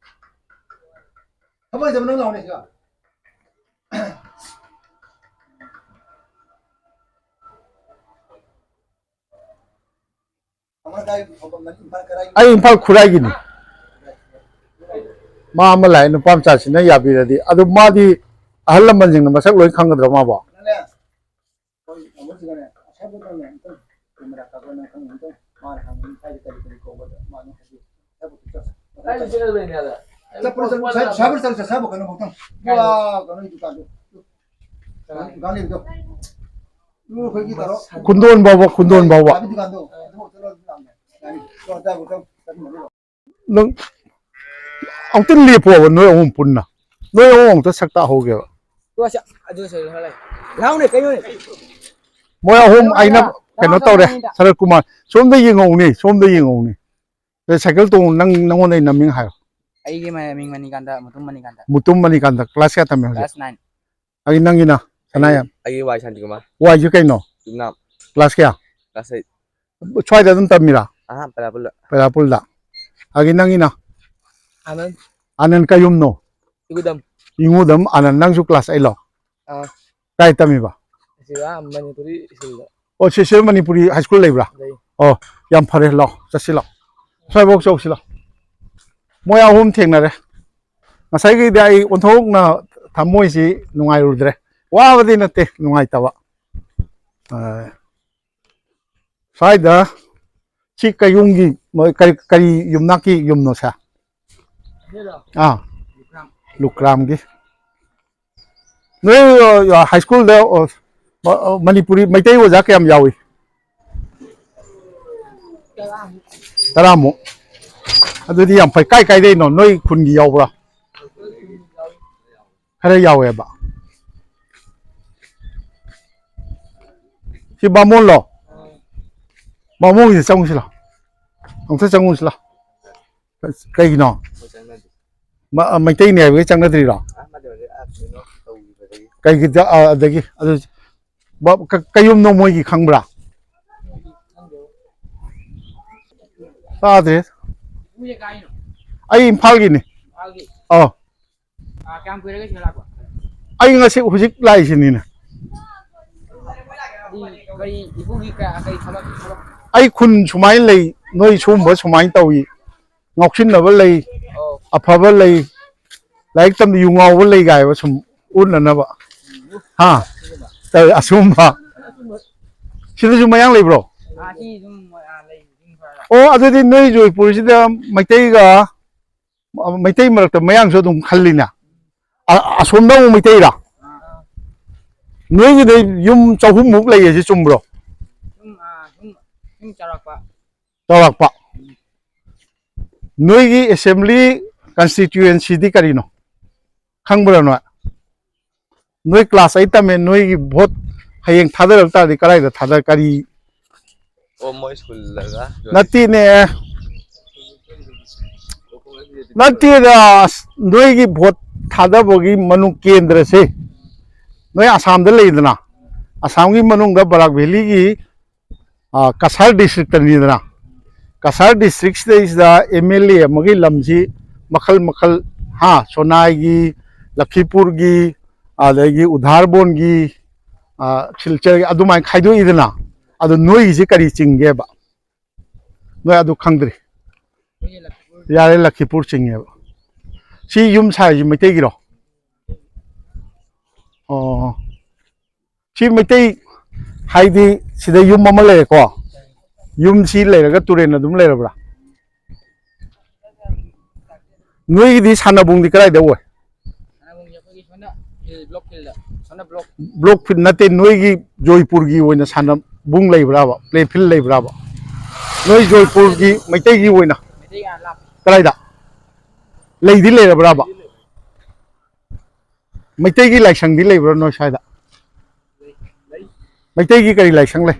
ꯊꯕꯛ ꯂꯩꯇꯕ ꯅꯪ ꯂꯥꯛꯑꯣꯅꯦ ꯁꯤꯗ꯫ ꯑꯩ ꯏꯝꯐꯥꯜ ꯈꯨꯔꯥꯏꯒꯤꯅꯤ꯫ ꯃꯥ ꯑꯃ ꯂꯥꯛꯑꯦ, ꯅꯨꯄꯥ ꯃꯆꯥꯁꯤꯅ ꯌꯥꯕꯤꯔꯗꯤ꯫ ꯑꯗꯨ ꯃꯥꯗꯤ ꯑꯍꯜ ꯂꯃꯟꯁꯤꯡꯅ ꯃꯁꯛ ꯂꯣꯏ ꯈꯪꯒꯗ꯭ꯔꯣ ꯃꯥꯕꯣ? ꯆꯠꯄ꯭ꯔꯥ ꯆꯠꯂꯨ, ꯁꯥꯏ-, ꯁꯥꯏꯕꯔ ꯆꯠꯂꯨ, ꯁꯥꯏꯕꯔ ꯀꯩꯅꯣ ꯐꯥꯎꯇꯪ꯫ ꯋꯥ, ꯀꯩꯅꯣꯒꯤ ꯗꯨꯀꯥꯟꯗꯣ꯫ ꯗꯨꯀꯥꯟ ꯂꯩꯕꯗꯣ꯫ ꯈꯨꯟꯗꯣꯟ ꯐꯥꯎꯕ, ꯈꯨꯟꯗꯣꯟ ꯐꯥꯎꯕ꯫ ꯗꯨꯀꯥꯟꯗꯣ꯫ ꯑꯗꯨꯐꯥꯎ ꯆꯠꯂꯣ, ꯑꯗꯨꯝ ꯂꯥꯛꯑꯝꯃꯦ꯫ ꯒꯥꯔꯤ꯫ ꯆꯣ, ꯆꯥꯕ ꯈꯛꯇꯪ ꯆꯠꯃꯤꯟꯅꯔꯨꯔꯣ꯫ ꯅꯪ ꯑꯃꯨꯛꯇ ꯂꯦꯞꯄꯣꯕ, ꯅꯣꯏ ꯑꯍꯨꯝ ꯄꯨꯟꯅ꯫ ꯅꯣꯏ ꯑꯍꯨꯝ ꯑꯃꯨꯛꯇ ꯁꯛ ꯇꯥꯛꯍꯧꯒꯦꯕ꯫ ꯂꯥꯎꯅꯦ, ꯀꯩꯅꯣꯅꯦ꯫ ꯃꯣꯏ ꯑꯍꯨꯝ ꯑꯩꯅ ꯀꯩꯅꯣ ꯇꯧꯔꯦ, ꯁꯔꯠ ꯀꯨꯃꯥꯔ꯫ ꯁꯣꯝꯗ ꯌꯦꯡꯉꯧꯅꯦ, ꯁꯣꯝꯗ ꯌꯦꯡꯉꯧꯅꯦ꯫ ꯑꯦ, ꯁꯥꯏꯀꯜ ꯇꯣꯡ-, ꯅꯪ, ꯅꯉꯣꯟꯗꯩ ꯅꯃꯤꯡ ꯍꯥꯏꯔꯣ꯫ ꯑꯩꯒꯤ ꯃ-, ꯃꯤꯡ ꯃꯅꯤꯀꯥꯟꯇ, ꯃꯨꯇꯨꯝ ꯃꯅꯤꯀꯥꯟꯇ꯫ ꯃꯨꯇꯨꯝ ꯃꯅꯤꯀꯥꯟꯇ, class ꯀꯌꯥ ꯇꯝꯃꯦ ꯍꯧꯖꯤꯛ? Class nine꯫ ꯑꯩ ꯅꯪꯒꯤꯅ? ꯁꯅꯥꯌꯥꯝ꯫ ꯑꯩꯒꯤ ꯋꯥꯏ ꯁꯥꯟꯇꯤꯀꯨꯃꯥꯔ꯫ ꯋꯥꯏꯁꯦ ꯀꯩꯅꯣ? ꯌꯨꯝꯅꯥꯝ꯫ Class ꯀꯌꯥ? Class eight꯫ ꯁ꯭ꯋꯥꯏꯗ ꯑꯗꯨꯝ ꯇꯝꯃꯤꯔꯥ? ꯑꯍꯥ, ꯄꯦꯔꯥꯄꯨꯜꯗ꯫ ꯄꯦꯔꯥꯄꯨꯜꯗ꯫ ꯑꯗꯒꯤ ꯅꯪꯒꯤꯅ? ꯑꯥꯅꯟ꯫ ꯑꯥꯅꯟ ꯀꯩ ꯌꯨꯝꯅꯣ? ꯏꯒꯨꯗꯝ꯫ ꯏꯉꯨꯗꯝ ꯑꯥꯅꯟ, ꯅꯪꯁꯨ class eight ꯂꯣ? ꯑꯥ꯫ ꯀꯥꯏ ꯇꯝꯃꯤꯕ? ꯁꯤꯗ ꯃꯅꯤꯄꯨꯔꯤ ꯁ꯭ꯀꯨꯜꯗ꯫ ꯑꯣ, ꯁꯤꯁꯦ ꯃꯅꯤꯄꯨꯔꯤ ꯍꯥꯏ ꯁ꯭ꯀꯨꯜ ꯂꯩꯕ꯭ꯔꯥ? ꯂꯩ꯫ ꯑꯣ, ꯌꯥꯝ ꯐꯔꯦ, ꯂꯥꯛꯑꯣ, ꯆꯠꯁꯤ ꯂꯥꯛꯑꯣ꯫ ꯁ꯭ꯋꯥꯏꯐꯥꯎ ꯆꯧꯁꯤ ꯂꯥꯛꯑꯣ꯫ ꯃꯣꯏ ꯑꯍꯨꯝ ꯊꯦꯡꯅꯔꯦ꯫ ꯉꯁꯥꯏꯒꯤꯗꯤ ꯑꯩ ꯑꯣꯟꯊꯣꯛꯅ ꯊꯃꯣꯏꯁꯤ ꯅꯨꯡꯉꯥꯏꯔꯨꯗ꯭ꯔꯦ꯫ ꯋꯥꯕꯗꯤ ꯅꯠꯇꯦ, ꯅꯨꯡꯉꯥꯏꯇꯕ꯫ ꯑ, ꯁ꯭ꯋꯥꯏꯗ ꯁꯤ ꯀꯩ ꯌꯨꯝꯒꯤ, ꯀꯔꯤ, ꯀꯔꯤ ꯌꯨꯝꯅꯥꯛꯀꯤ ꯌꯨꯝꯅꯣ ꯁꯦ? ꯑꯥ, ꯂꯨꯀ꯭ꯔꯥꯝꯒꯤ꯫ ꯅꯣꯏ, ꯑ, ꯍꯥꯏ ꯁ꯭ꯀꯨꯜꯗ, ꯑ, ꯃ-, ꯑ, ꯃꯅꯤꯄꯨꯔꯤ, ꯃꯩꯇꯩ ꯑꯣꯖꯥ ꯀꯌꯥꯝ ꯌꯥꯎꯏ? ꯇꯔꯥꯃꯨꯛ꯫ ꯑꯗꯨꯗꯤ ꯌꯥꯝ ꯐꯩ꯫ ꯀꯥꯏ ꯀꯥꯏꯗꯩꯅꯣ? ꯅꯣꯏ ꯈꯨꯟꯒꯤ ꯌꯥꯎꯕ꯭ꯔꯥ? ꯈꯔ ꯌꯥꯎꯋꯦꯕ꯫ ꯁꯤ ꯕꯥꯃꯣꯟꯂꯣ? ꯕꯥꯃꯣꯟꯒꯤꯗ ꯆꯪꯉꯨꯁꯤ ꯂꯥꯎ꯫ ꯑꯃꯨꯛꯇ ꯆꯪꯉꯨꯁꯤ ꯂꯥꯎ꯫ ꯀꯩꯒꯤꯅꯣ? ꯃ-, ꯃꯩꯇꯩꯅꯦ ꯍꯥꯏꯕꯒꯤ ꯆꯪꯅꯗ꯭ꯔꯤꯔꯣ? ꯀꯩꯒꯤ ꯖ-, ꯑ, ꯑꯗꯒꯤ ꯑꯗꯨ ꯕ-, ꯀ-, ꯀꯩꯌꯨꯝꯅꯣ ꯃꯣꯏꯒꯤ ꯈꯪꯕ꯭ꯔꯥ? ꯇꯥꯗ꯭ꯔꯦ꯫ ꯑꯩ ꯏꯝꯐꯥꯜꯒꯤꯅꯤ꯫ ꯑꯧ꯫ ꯑꯥ, ꯀꯌꯥꯝ ꯀꯨꯏꯔꯒꯦ ꯁꯤꯗ ꯂꯥꯛꯄ? ꯑꯩ ꯉꯁꯤ ꯍꯧꯖꯤꯛ ꯂꯥꯛꯏꯁꯤꯅꯤꯅꯦ꯫ ꯀꯔꯤ, ꯏꯄꯨꯒꯤ ꯀ-, ꯀꯔꯤ ꯊꯕꯛ, ꯊꯕꯛ? ꯑꯩ ꯈꯨꯟ ꯁꯨꯃꯥꯏꯅ ꯂꯩ, ꯅꯣꯏ ꯁꯨꯝꯕ ꯁꯨꯃꯥꯏꯅ ꯇꯧꯏ, ꯉꯥꯎꯁꯤꯟꯅꯕ ꯂꯩ, ꯑꯣ꯫ ꯑꯐꯕ ꯂꯩ, ꯂꯥꯏꯔꯤꯛ ꯇꯝꯕ ꯌꯨ ꯉꯥꯎꯕ ꯂꯩ ꯀꯥꯏꯕ ꯁꯨꯝ ꯎꯠꯅꯅꯕ꯫ ꯍꯥ? ꯇꯧꯏ, ꯑꯁꯨꯝꯕ꯫ ꯁꯤꯗꯁꯨ ꯃꯌꯥꯡ ꯂꯩꯕ꯭ꯔꯣ? ꯑꯥ, ꯁꯤ ꯑꯗꯨꯝ, ꯑꯥ, ꯂꯩ, ꯑꯗꯨꯝ ꯈꯔ꯫ ꯑꯣ, ꯑꯗꯨꯗꯤ ꯅꯣꯏ ꯖꯣꯏꯄꯨꯔꯁꯤꯗ ꯃꯩꯇꯩꯒ ꯃꯩꯇꯩ ꯃꯔꯛꯇ ꯃꯌꯥꯡꯁꯨ ꯑꯗꯨꯝ ꯈꯜꯂꯤꯅꯦ꯫ ꯑ-, ꯑꯁꯣꯝꯗ ꯑꯃꯨꯛ ꯃꯩꯇꯩꯔꯥ? ꯑꯥ, ꯑꯥ꯫ ꯅꯣꯏꯒꯤꯗ ꯌꯨꯝ ꯆꯍꯨꯝꯃꯨꯛ ꯂꯩꯌꯦꯁꯤ ꯆꯨꯝꯕ꯭ꯔꯣ? ꯁꯨꯝ, ꯑꯥ, ꯁꯨꯝ, ꯁꯨꯝ ꯆꯥꯎꯔꯥꯛꯄ꯫ ꯆꯥꯎꯔꯥꯛꯄ꯫ ꯅꯣꯏꯒꯤ assembly constituency ꯗꯤ ꯀꯔꯤꯅꯣ? ꯈꯪꯕ꯭ꯔꯥ ꯅꯣꯏ? ꯅꯣꯏ class eight ꯇꯝꯃꯦ, ꯅꯣꯏꯒꯤ vote ꯍꯌꯦꯡ ꯊꯥꯗꯔꯛ ꯇꯥꯔꯗꯤ ꯀꯗꯥꯏꯗ ꯊꯥꯗ-, ꯀꯔꯤ? ꯑꯣ, ꯃꯣꯏ ꯁ꯭ꯀꯨꯜꯗꯒ? ꯅꯠꯇꯦꯅꯦ꯫ ꯅꯠꯇꯦꯗ, ꯑꯁ, ꯅꯣꯏꯒꯤ vote ꯊꯥꯗꯕꯒꯤ ꯃꯅꯨꯡ ꯀꯦꯟꯗ꯭ꯔꯁꯦ, ꯅꯣꯏ ꯑꯁꯥꯝꯗ ꯂꯩꯗꯅ, ꯑꯁꯥꯝꯒꯤ ꯃꯅꯨꯡꯗ ꯕꯔꯥꯛ ꯚꯦꯂꯤꯒꯤ, ꯑ, ꯀꯁꯥꯔ district ꯇꯅꯤꯗꯅ, ꯀꯁꯥꯔ district ꯁꯤꯗꯩꯁꯤꯗ M L A ꯑꯃꯒꯤ ꯂꯝꯁꯤ ꯃꯈꯜ ꯃꯈꯜ, ꯍꯥ, ꯁꯣꯅꯥꯏꯒꯤ, ꯂꯈꯤꯄꯨꯔꯒꯤ, ꯑꯗꯒꯤ ꯎꯙꯥꯔꯕꯣꯟꯒꯤ, ꯁꯤꯜꯆꯔꯒꯤ ꯑꯗꯨꯃꯥꯏꯅ ꯈꯥꯏꯗꯣꯛꯏꯗꯅ, ꯑꯗꯣ ꯅꯣꯏꯒꯤꯁꯦ ꯀꯔꯤ ꯆꯤꯡꯒꯦꯕ? ꯅꯣꯏ ꯑꯗꯨ ꯈꯪꯗ꯭ꯔꯤ꯫ ꯌꯥꯔꯦ, ꯂꯈꯤꯄꯨꯔ ꯆꯤꯡꯉꯦꯕ꯫ ꯁꯤ ꯌꯨꯝ ꯁꯥꯏꯁꯤ ꯃꯩꯇꯩꯒꯤꯔꯣ? ꯑꯣ, ꯁꯤ ꯃꯩꯇꯩ ꯍꯥꯏꯗꯤ ꯁꯤꯗ ꯌꯨꯝ ꯑꯃ ꯂꯩꯔꯦꯀꯣ꯫ ꯌꯨꯝꯁꯤ ꯂꯩꯔꯒ ꯇꯨꯔꯦꯟ ꯑꯗꯨꯝ ꯂꯩꯔꯕ꯭ꯔꯥ? ꯅꯣꯏꯒꯤꯗꯤ ꯁꯥꯟꯅꯕꯨꯡꯗꯤ ꯀꯗꯥꯏꯗ ꯑꯣꯏ? ꯁꯥꯟꯅꯕꯨꯡꯁꯦ ꯑꯩꯈꯣꯏꯒꯤ ꯁꯣꯝꯗ ꯐꯤꯜ, ꯕ꯭ꯂꯣꯛ ꯐꯤꯜꯗ, ꯁꯣꯝꯗ ꯕ꯭ꯂꯣꯛ꯫ ꯕ꯭ꯂꯣꯛ ꯐꯤꯜ ꯅꯠꯇꯦ, ꯅꯣꯏꯒꯤ ꯖꯣꯏꯄꯨꯔꯒꯤ ꯑꯣꯏꯅ ꯁꯥꯟꯅꯕꯨꯡ ꯂꯩꯕ꯭ꯔꯥꯕ, ꯄ꯭ꯂꯦ ꯐꯤꯜ ꯂꯩꯕ꯭ꯔꯥꯕ? ꯅꯣꯏ ꯖꯣꯏꯄꯨꯔꯒꯤ ꯃꯩꯇꯩꯒꯤ ꯑꯣꯏꯅ? ꯃꯩꯇꯩꯒꯤ ꯑꯥ ꯂꯥꯞꯄꯦ꯫ ꯀꯗꯥꯏꯗ? ꯂꯩꯗꯤ ꯂꯩꯔꯕ꯭ꯔꯥꯕ? ꯃꯩꯇꯩꯒꯤ ꯂꯥꯏꯁꯪꯗꯤ ꯂꯩꯕ꯭ꯔꯥ ꯅꯣꯏ ꯁ꯭ꯋꯥꯏꯗ? ꯂꯩ꯫ ꯃꯩꯇꯩꯒꯤ ꯀꯔꯤ ꯂꯥꯏꯁꯪ ꯂꯩ?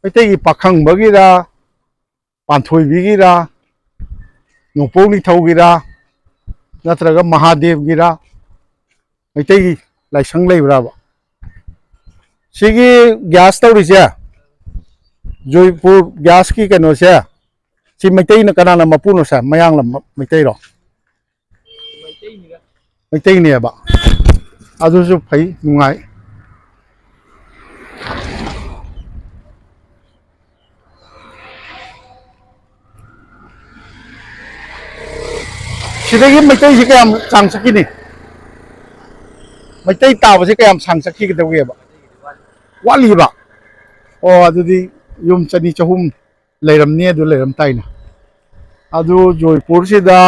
ꯃꯩꯇꯩꯒꯤ ꯄꯥꯈꯪꯕꯒꯤꯔ, ꯄꯥꯟꯊꯣꯏꯕꯤꯒꯤꯔ, ꯅꯣꯡꯄꯣꯛ ꯅꯤꯡꯊꯧꯒꯤꯔ, ꯅꯠꯇ꯭ꯔꯒ ꯃꯍꯥꯗꯦꯕꯒꯤꯔ ꯃꯩꯇꯩꯒꯤ ꯂꯥꯏꯁꯪ ꯂꯩꯕ꯭ꯔꯥꯕ? ꯁꯤꯒꯤ ꯒ꯭ꯌꯥꯁ ꯇꯧꯔꯤꯁꯦ, ꯖꯣꯏꯄꯨꯔ ꯒ꯭ꯌꯥꯁꯀꯤ ꯀꯩꯅꯣꯁꯦ, ꯁꯤ ꯃꯩꯇꯩꯅ ꯀꯅꯥꯅ ꯃꯄꯨꯅꯣ ꯁꯦ? ꯃꯌꯥꯡꯂ ꯃ-, ꯃꯩꯇꯩꯔꯣ? ꯃꯩꯇꯩꯅꯦꯕ꯫ ꯑꯗꯨꯁꯨ ꯐꯩ, ꯅꯨꯡꯉꯥꯏ꯫ ꯁꯤꯗꯒꯤ ꯃꯩꯇꯩꯁꯤ ꯀꯌꯥꯝ ꯁꯥꯡ ꯆꯠꯈꯤꯅꯤ? ꯃꯩꯇꯩ ꯇꯥꯕꯁꯦ ꯀꯌꯥꯝ ꯁꯥꯡ ꯆꯠꯈꯤꯒꯗꯧꯒꯦꯕ? ꯋꯥꯠꯂꯤꯕ? ꯑꯣ, ꯑꯗꯨꯗꯤ ꯌꯨꯝ ꯆꯅꯤ ꯆꯍꯨꯝ ꯂꯩꯔꯝꯅꯤ, ꯑꯗꯨ ꯂꯩꯔꯝ ꯇꯥꯏꯅ꯫ ꯑꯗꯨ ꯖꯣꯏꯄꯨꯔꯁꯤꯗ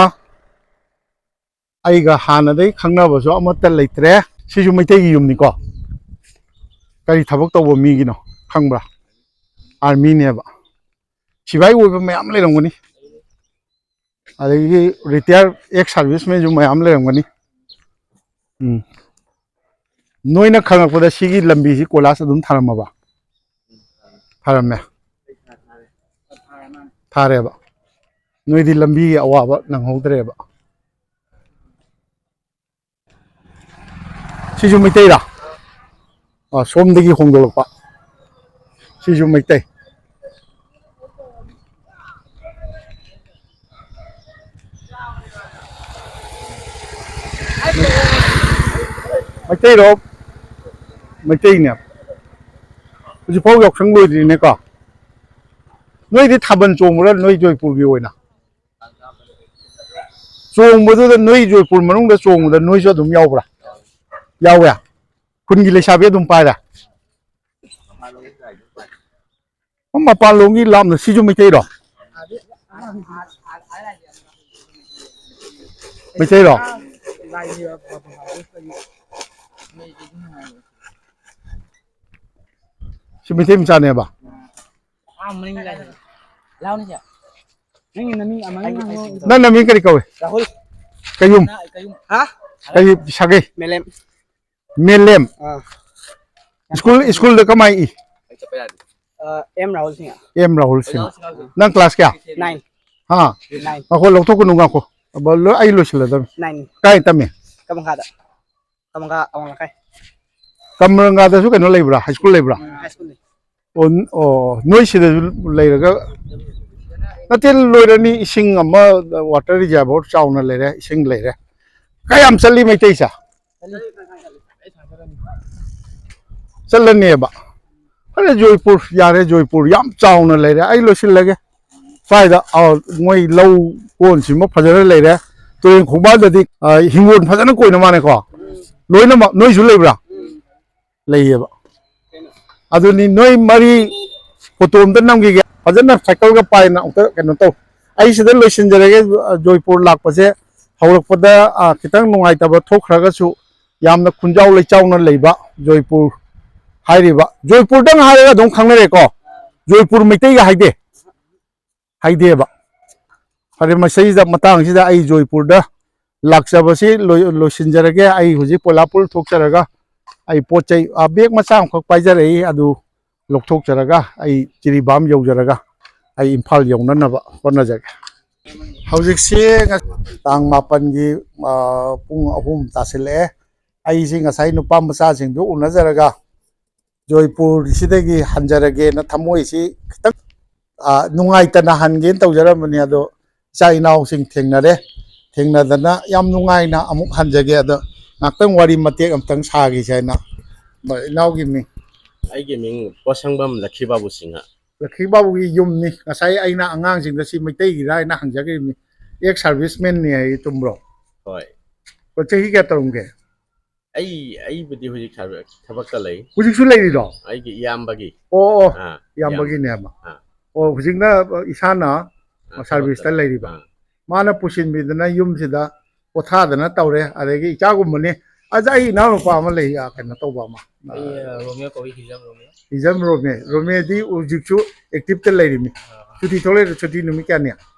ꯑꯩꯒ ꯍꯥꯟꯅꯗꯩ ꯈꯪꯅꯕꯁꯨ ꯑꯃꯠꯇ ꯂꯩꯇ꯭ꯔꯦ꯫ ꯁꯤꯁꯨ ꯃꯩꯇꯩꯒꯤ ꯌꯨꯝꯅꯤꯀꯣ꯫ ꯀꯔꯤ ꯊꯕꯛ ꯇꯧꯕ ꯃꯤꯒꯤꯅꯣ ꯈꯪꯕ꯭ꯔꯥ? ꯑꯥꯔꯃꯤꯅꯦꯕ꯫ ꯁꯤꯐꯥꯏ ꯑꯣꯏꯕ ꯃꯌꯥꯝ ꯂꯩꯔꯝꯒꯅꯤ꯫ ꯑꯗꯒꯤ ꯔꯤꯇꯥꯌꯔ, ꯑꯦꯛꯁ ꯁꯥꯔꯚꯤꯁꯃꯦꯟꯁꯨ ꯃꯌꯥꯝ ꯂꯩꯔꯝꯒꯅꯤ꯫ ꯎꯝ꯫ ꯅꯣꯏꯅ ꯈꯪꯉꯛꯄꯗ ꯁꯤꯒꯤ ꯂꯝꯕꯤꯁꯤ ꯀꯣꯏꯂꯥꯁ ꯑꯗꯨꯝ ꯊꯥꯔꯝꯃꯕ? ꯊꯥꯔꯝꯃꯦ꯫ ꯊꯥꯔꯦꯕ꯫ ꯅꯣꯏꯗꯤ ꯂꯝꯕꯤꯒꯤ ꯑꯋꯥꯕ ꯅꯪꯍꯧꯗ꯭ꯔꯦꯕ꯫ ꯁꯤꯁꯨ ꯃꯩꯇꯩꯔꯥ? ꯑ, ꯁꯣꯝꯗꯒꯤ ꯍꯣꯡꯗꯣꯛꯂꯛꯄ꯫ ꯁꯤꯁꯨ ꯃꯩꯇꯩ꯫ ꯃꯩꯇꯩꯔꯣ? ꯃꯩꯇꯩꯅꯦ꯫ ꯍꯧꯖꯤꯛꯐꯥꯎ ꯌꯥꯎꯁꯪ ꯂꯣꯏꯗ꯭ꯔꯤꯅꯦꯀꯣ? ꯅꯣꯏꯗꯤ ꯊꯥꯕꯜ ꯆꯣꯡꯕ꯭ꯔꯥ, ꯅꯣꯏ ꯖꯣꯏꯄꯨꯔꯒꯤ ꯑꯣꯏꯅ? ꯆꯣꯡꯕꯗꯨꯗ, ꯅꯣꯏ ꯖꯣꯏꯄꯨꯔ ꯃꯅꯨꯡꯗ ꯆꯣꯡꯕꯗ ꯅꯣꯏꯁꯨ ꯑꯗꯨꯝ ꯌꯥꯎꯕ꯭ꯔꯥ? ꯌꯥꯎꯋꯦ꯫ ꯈꯨꯟꯒꯤ ꯂꯩꯁꯥꯕꯤ ꯑꯗꯨꯝ ꯄꯥꯏꯔꯦ꯫ ꯃꯄꯥꯟꯂꯣꯝꯒꯤ ꯂꯥꯞꯅ, ꯁꯤꯁꯨ ꯃꯩꯇꯩꯔꯣ? ꯃꯩꯇꯩꯔꯣ? ꯁꯤ ꯃꯩꯇꯩ ꯃꯆꯥꯅꯦꯕ? ꯑꯥ, ꯃꯅꯤꯡꯗ ꯂꯩꯔꯦ꯫ ꯂꯥꯎꯅꯦ ꯁꯦ꯫ ꯅꯪꯒꯤ ꯅꯃꯤꯡ ꯑꯃ ꯉꯥꯡꯉꯣ꯫ ꯅꯪ ꯅꯃꯤꯡ ꯀꯔꯤ ꯀꯧꯏ? ꯔꯥꯍꯨꯜ꯫ ꯀꯌꯨꯝ? ꯀꯌꯨꯝ꯫ ꯍꯥ? ꯀꯔꯤ ꯁꯥꯒꯩ? ꯃꯦꯂꯦꯝ꯫ ꯃꯦꯂꯦꯝ꯫ ꯑꯥ꯫ ꯁ꯭ꯀꯨꯜ, ꯁ꯭ꯀꯨꯜꯗ ꯀꯃꯥꯏ ꯏ? ꯑꯥ, ꯑꯦꯝ ꯔꯥꯍꯨꯜ ꯁꯤꯡ꯫ ꯑꯦꯝ ꯔꯥꯍꯨꯜ ꯁꯤꯡ꯫ ꯅꯪ ꯀ꯭ꯂꯥꯁ ꯀꯌꯥ? ꯅꯥꯏꯟ꯫ ꯍꯥ? ꯅꯥꯏꯟ꯫ ꯉꯥꯏꯈꯣ, ꯂꯧꯊꯣꯛꯀꯅꯨ, ꯉꯥꯏꯈꯣ꯫ ꯑꯕ-, ꯂꯣꯏ-, ꯑꯩ ꯂꯣꯏꯁꯤꯜꯂꯗꯕꯅꯤ꯫ ꯅꯥꯏꯟ꯫ ꯀꯥꯏ ꯇꯝꯃꯤ? ꯀꯃꯈꯥꯗ꯫ ꯀꯃꯈꯥ ꯑꯋꯥꯡ ꯂꯩꯀꯥꯏ꯫ ꯀꯃꯔꯪꯒꯥꯗꯁꯨ ꯀꯩꯅꯣ ꯂꯩꯕ꯭ꯔꯥ? ꯍꯥꯏ ꯁ꯭ꯀꯨꯜ ꯂꯩꯕ꯭ꯔꯥ? ꯎꯝ, ꯍꯥꯏ ꯁ꯭ꯀꯨꯜ ꯂꯩ꯫ ꯑꯣ, ꯅ-, ꯑꯣ, ꯅꯣꯏ ꯁꯤꯗꯁꯨ ꯂꯩꯔꯒ, ꯅꯠꯇꯦ, ꯂꯣꯏꯔꯅꯤ, ꯏꯁꯤꯡ ꯑꯃ, ꯋꯥꯇꯔ ꯔꯤꯖꯥꯔꯚꯔ ꯆꯥꯎꯅ ꯂꯩꯔꯦ, ꯏꯁꯤꯡ ꯂꯩꯔꯦ꯫ ꯀꯌꯥꯝ ꯆꯠꯂꯤ ꯃꯩꯇꯩꯁꯦ? ꯆꯠꯂꯅꯦꯕ꯫ ꯐꯔꯦ, ꯖꯣꯏꯄꯨꯔ ꯌꯥꯔꯦ, ꯖꯣꯏꯄꯨꯔ ꯌꯥꯝ ꯆꯥꯎꯅ ꯂꯩꯔꯦ꯫ ꯑꯩ ꯂꯣꯏꯁꯤꯜꯂꯒꯦ꯫ ꯁ꯭ꯋꯥꯏꯗ, ꯑ, ꯃꯣꯏ ꯂꯧ ꯀꯣꯟ ꯁꯤꯟꯕ ꯐꯖꯅ ꯂꯩꯔꯦ꯫ ꯇꯨꯔꯦꯟ ꯈꯣꯡꯕꯥꯟꯗꯗꯤ, ꯑ, ꯍꯤꯡꯒꯣꯜ ꯐꯖꯅ ꯀꯣꯏꯅ ꯃꯥꯅꯦꯀꯣ꯫ ꯂꯣꯏꯅꯃꯛ ꯅꯣꯏꯁꯨ ꯂꯩꯕ꯭ꯔꯥ? ꯂꯩꯌꯦꯕ꯫ ꯑꯗꯨꯅꯤ, ꯅꯣꯏ ꯃꯔꯤ ꯐꯣꯇꯣ ꯑꯝꯇ ꯅꯝꯈꯤꯒꯦ꯫ ꯐꯖꯅ ꯁꯥꯏꯀꯜꯒ ꯄꯥꯏꯅ ꯑꯝꯇ ꯀꯩꯅꯣ ꯇꯧ꯫ ꯑꯩ ꯁꯤꯗ ꯂꯣꯏꯁꯤꯟꯖꯔꯒꯦ꯫ ꯖꯣꯏꯄꯨꯔ ꯂꯥꯛꯄꯁꯦ ꯍꯧꯔꯛꯄꯗ, ꯑ, ꯈꯤꯇꯪ ꯅꯨꯡꯉꯥꯏꯇꯕ ꯊꯣꯛꯈ꯭ꯔꯒꯁꯨ, ꯌꯥꯝꯅ ꯈꯨꯟꯖꯥꯎ ꯂꯩꯆꯥꯎꯅ ꯂꯩꯕ ꯖꯣꯏꯄꯨꯔ ꯍꯥꯏꯔꯤꯕ꯫ ꯖꯣꯏꯄꯨꯔꯗꯪ ꯍꯥꯏꯔꯒ ꯑꯗꯨꯝ ꯈꯪꯅꯔꯦꯀꯣ꯫ ꯖꯣꯏꯄꯨꯔ ꯃꯩꯇꯩꯒ ꯍꯥꯏꯗꯦ, ꯍꯥꯏꯗꯦꯕ꯫ ꯐꯔꯦ, ꯃꯁꯤꯗ, ꯃꯇꯥꯡꯁꯤꯗ ꯑꯩ ꯖꯣꯏꯄꯨꯔꯗ ꯂꯥꯛꯆꯕꯁꯤ ꯂꯣꯏ-, ꯂꯣꯏꯁꯤꯟꯖꯔꯒꯦ꯫ ꯑꯩ ꯍꯧꯖꯤꯛ ꯄꯣꯂꯥꯄꯨꯜ ꯊꯣꯛꯆꯔꯒ, ꯑꯩ ꯄꯣꯠ ꯆꯩ, ꯑ, ꯕꯦꯒ ꯃꯆꯥ ꯑꯃꯈꯛ ꯄꯥꯏꯖꯔꯛꯏ, ꯑꯗꯨ ꯂꯧꯊꯣꯛꯆꯔꯒ ꯑꯩ ꯖꯤꯔꯤꯕꯥꯝ ꯌꯧꯖꯔꯒ ꯑꯩ ꯏꯝꯐꯥꯜ ꯌꯧꯅꯅꯕ ꯍꯣꯠꯅꯖꯒꯦ꯫ ꯍꯧꯖꯤꯛꯁꯤ ꯉ-, ꯇꯥꯡ ꯃꯥꯄꯟꯒꯤ, ꯑ, ꯄꯨꯡ ꯑꯍꯨꯝ ꯇꯥꯁꯤꯜꯂꯛꯑꯦ꯫ ꯑꯩꯁꯤ ꯉꯁꯥꯏ ꯅꯨꯄꯥ ꯃꯆꯥꯁꯤꯡꯗꯨ ꯎꯅꯖꯔꯒ ꯖꯣꯏꯄꯨꯔꯁꯤꯗꯒꯤ ꯍꯟꯖꯔꯒꯦꯅ ꯊꯃꯣꯏꯁꯤ ꯈꯤꯇꯪ, ꯑ, ꯅꯨꯡꯉꯥꯏꯇꯅ ꯍꯟꯒꯦꯅ ꯇꯧꯖꯔꯝꯕꯅꯤ꯫ ꯑꯗꯣ ꯏꯆꯥ ꯏꯅꯥꯎꯁꯤꯡ ꯊꯦꯡꯅꯔꯦ, ꯊꯦꯡꯅꯗꯅ ꯌꯥꯝ ꯅꯨꯡꯉꯥꯏꯅ ꯑꯃꯨꯛ ꯍꯟꯖꯒꯦ꯫ ꯑꯗꯣ ꯉꯥꯛꯇꯪ ꯋꯥꯔꯤ ꯃꯇꯦꯛ ꯑꯝꯇꯪ ꯁꯥꯈꯤꯁꯦ ꯍꯥꯏꯅ꯫ ꯏꯅꯥꯎꯒꯤ ꯃꯤꯡ? ꯑꯩꯒꯤ ꯃꯤꯡ ꯄꯣꯁꯪꯕꯝ ꯂꯛꯈꯤ ꯕꯥꯕꯨ ꯁꯤꯡꯍ꯫ ꯂꯛꯈꯤ ꯕꯥꯕꯨꯒꯤ ꯌꯨꯝꯅꯤ꯫ ꯉꯁꯥꯏ ꯑꯩꯅ ꯑꯉꯥꯡꯁꯤꯡꯗ ꯁꯤ ꯃꯩꯇꯩꯒꯤꯔ ꯍꯥꯏꯅ ꯍꯪꯖꯈꯤꯕꯅꯤ꯫ ꯑꯦꯛꯁ ꯁꯥꯔꯚꯤꯁꯃꯦꯟꯅꯤ ꯍꯥꯏ, ꯆꯨꯝꯕ꯭ꯔꯣ? ꯍꯣꯏ꯫ ꯑꯣ, ꯆꯍꯤ ꯀꯌꯥ ꯇꯧꯔꯝꯒꯦ? ꯑꯩ ꯑꯩꯕꯨꯗꯤ ꯍꯧꯖꯤꯛ ꯁꯥꯔꯚꯤꯁ ꯊꯕꯛꯇ ꯂꯩ꯫ ꯍꯧꯖꯤꯛꯁꯨ ꯂꯩꯔꯤꯔꯣ? ꯑꯩꯒꯤ ꯏꯌꯥꯝꯕꯒꯤ꯫ ꯑꯣ ꯑꯣ, ꯑꯥ, ꯏꯌꯥꯝꯕꯒꯤꯅꯦꯕ꯫ ꯑꯥ꯫ ꯑꯣ, ꯍꯧꯖꯤꯛꯅ ꯏꯁꯥꯅ ꯑꯥ, ꯁꯥꯔꯚꯤꯁꯇ ꯊꯕꯛꯇ꯫ ꯂꯩꯔꯤꯕ꯫ ꯑꯥ꯫ ꯃꯥꯅ ꯄꯨꯁꯤꯟꯕꯤꯗꯅ ꯌꯨꯝꯁꯤꯗ ꯄꯣꯊꯥꯗꯅ ꯇꯧꯔꯦ꯫ ꯑꯗꯒꯤ ꯏꯆꯥꯒꯨꯝꯕꯅꯤ꯫ ꯑꯁ, ꯑꯩ ꯏꯅꯥꯎꯅꯨꯄꯥ ꯑꯃ ꯂꯩ, ꯑꯥ, ꯀꯩꯅꯣ ꯇꯧꯕ ꯑꯃ꯫ ꯑꯩ, ꯑ, ꯔꯣꯃꯤꯌꯣ ꯀꯧꯏ, ꯍꯤꯖꯝ ꯔꯣꯃꯤꯌꯣ꯫ ꯍꯤꯖꯝ ꯔꯣꯃꯦ꯫ ꯔꯣꯃꯦꯗꯤ ꯍꯧꯖꯤꯛꯁꯨ ꯑꯦꯛꯇꯤꯞꯇ ꯂꯩꯔꯤꯃꯤ꯫ ꯑꯥ, ꯁꯨꯇꯤ ꯊꯣꯛꯂꯛꯏ, ꯁꯨꯇꯤ ꯅꯨꯃꯤꯠ ꯀꯌꯥꯅꯤ?